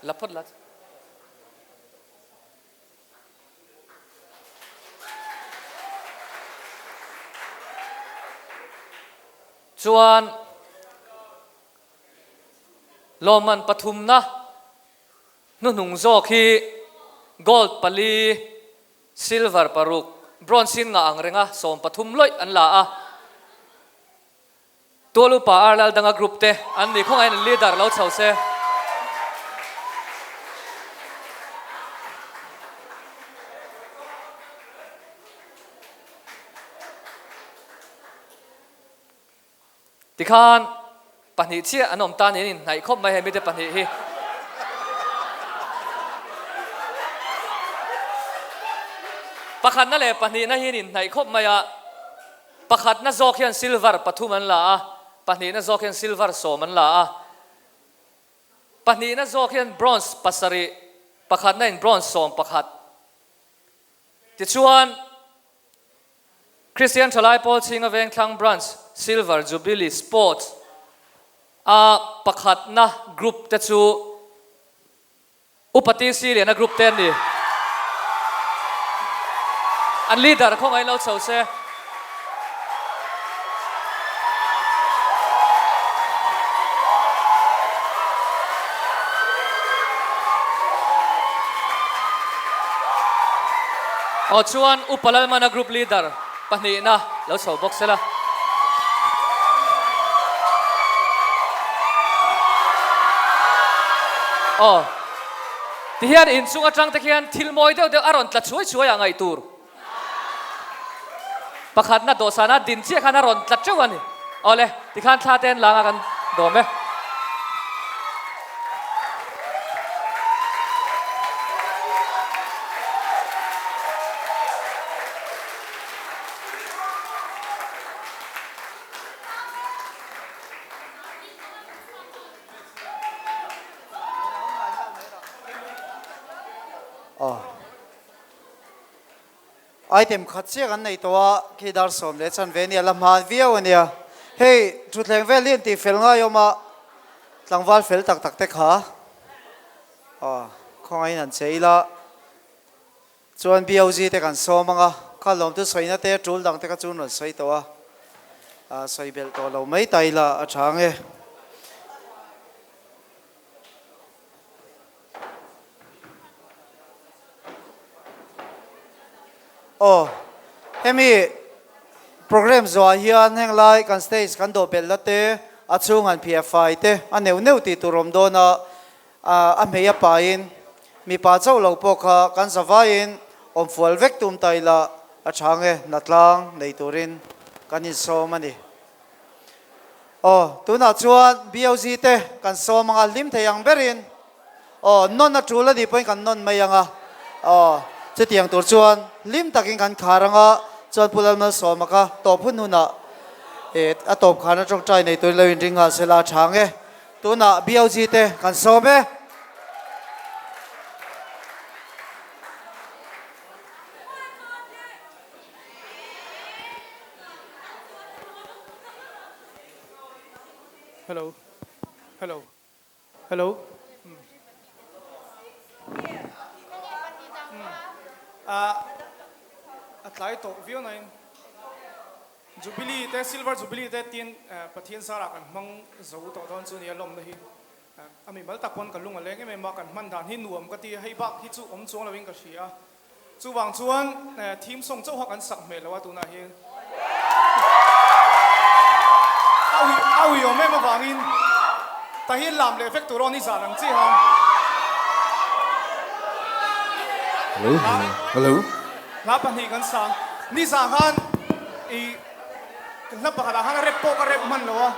La phawt la. Chuan lawmman pathumna hnuhnung zawk hi gold pali, silver paruk, bronze in ngah ang renga 13 lawih an la a. Tualupa Arlal danga group te an ni khawngaihin an leader lo chho se. Tikhan pahnih chiah an awm tan in inhnaih khawp mai hemi te pahnih hi. Pakhatna leh pahnihna hi an inhnaih khawp mai a. Pakhatna zawk hian silver pathum an la a, pahnihna zawk hian silver sawm an la a. Pahnihna zawk hian bronze pasarih, pakhatna in bronze 11. Tichuan, Kristian Thalai Pawl Chhinga Vengthlang Branch Silver Jubilee Sports a pakhatna group te chu Upa TC Liana group te an ni. An leader khawngaih lo chho se. Aw chuan Upa Lalmana group leader pahnihna lo chho bawk se la. Aw, tihian inchung atang te khian thil mawi deuh deuh a rawn tla chhuai chhuai ah ngaih tur. Pakhatna dawhsana din chiah khan a rawn tla teuh a ni. Awle, tikhan thla te an lang a kan. Dawm e. Aw. Item khat chiah kan nei tawh a, khi dar sawm leh chan ve nia la hman viau a nia. Hei thutthleng vel hi an tih fel ngai awm a, tlangval fel tak tak te kha aw khawngaihin an che ila. Chuan BOG te kan sawm ang a, kha lawmtu sawina te tul dang te kha chu an rawn sawi tawh a, ah sawi belh tawh lo mai ta ila a tha ang e. Aw, hemi program zawhah hian heng lai kan stage kan dawh belh la te, a chhung han phiah fai te, a neuh neuh tih tur awm dawn a, a hmei a pain mipa chauh lo pawh kha kan zavaiin awm fual vek tum ta ila a tha nge hnatlang nei turin kan insawm a ni. Aw, tunah chuan BOG te kan sawm anga hlim thei ang berin aw, nawn a tul a nih pawhin kan nawn mai anga aw, chutiang tur chuan hlim takin kan khar anga chuan Pu Lalmalsawma kha tawp hun hunah eh a tawp kharna tawngtai nei turin lo inring nghal sela a tha ang e. Tunah BOG te kan sawm e. Hello. Hello. Hello. A tlai tawh viau nain Jubilee te Silver Jubilee te tin Pathian zarah kan hmang zo tawh dawn chu nia lawmna hi a mimal tak pawn ka lung a leng em em a kan hman dan hi nuam ka ti a hei bak hi chu awm chuang loin ka hria. Chuvang chuan theme song chauha kan sak hmel lo a tunah hian a ui a ui awm em avangin ta hi lam leh vek tur aw ni zan ang chi ha. Hello hello. Hla pahnih kan sang ni zan khan i hla pakhatah khan a rep pawh ka rep hman lo a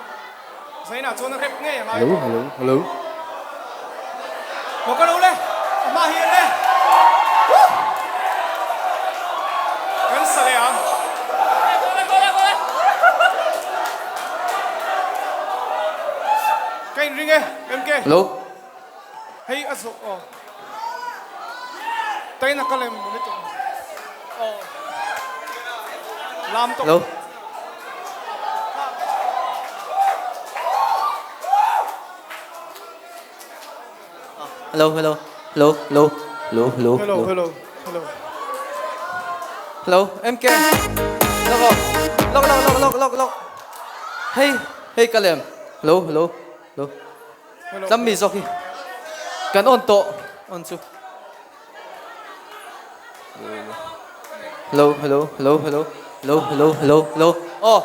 zainah chuan a rep ngei a ngai Hello hello hello. Maw ka lo le a hma hi le kan sa leh ang. Ka inring e MK. Hello. Hei a zawh aw. Taina ka lem ni tawh. Aw. Lam tawh. Hello. Hello hello hello hello hello hello Hello hello hello. Hello MK. Lok aw. Lok lok lok lok lok lok. Hei hei ka lem. Hello hello hello. Tlam mi zawk hi kan on tawh on chu. Hello hello hello hello hello hello hello hello aw.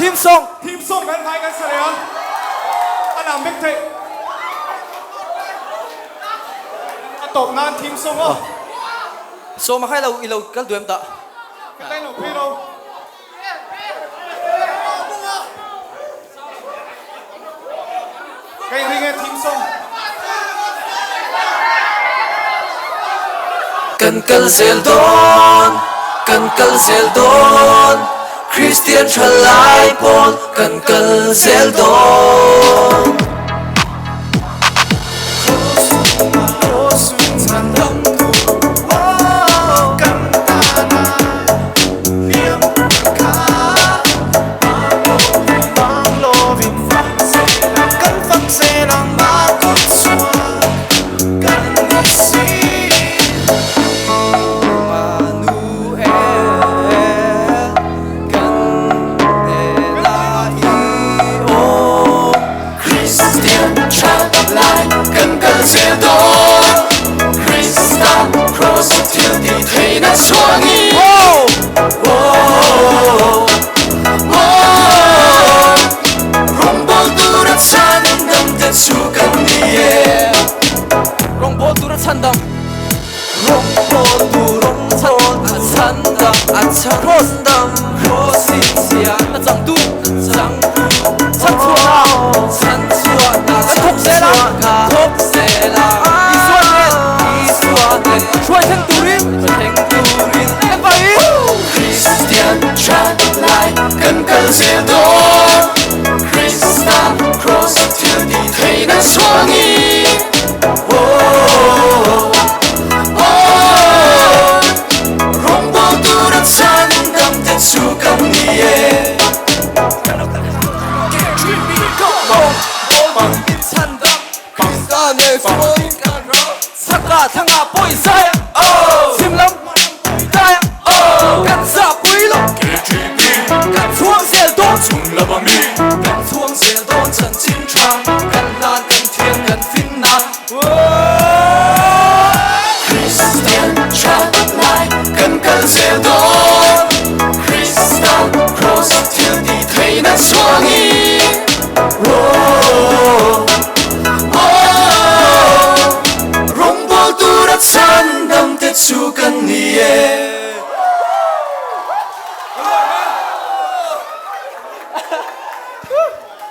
Theme song. Theme song kan vai kan sa leh a, a lam vek theih. A tawp nan theme song aw. Sawma kha ilo ilo kal duh em tah? Ka tain lo phei lo. Ka inring e theme song. Kan kal zel dawn, kan kal zel dawn, Kristian tha lai pawl kan kal zel dawn.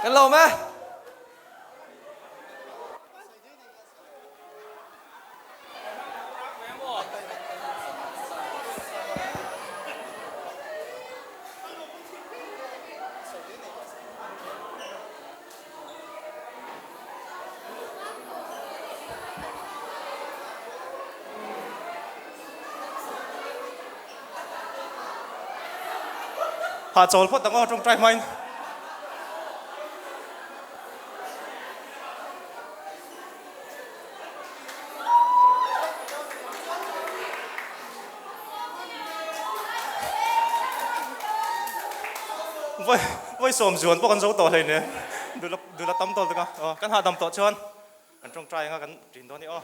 Kan lo me. Ha chawl phawt ang aw tawngtai hmain. Voi voi sawm zuan pawh kan zo tawh hleinem dula dula tam tawh lutuk a aw kan hahdam tawh chuan kan tawngtai anga kan ṭin dawn i aw.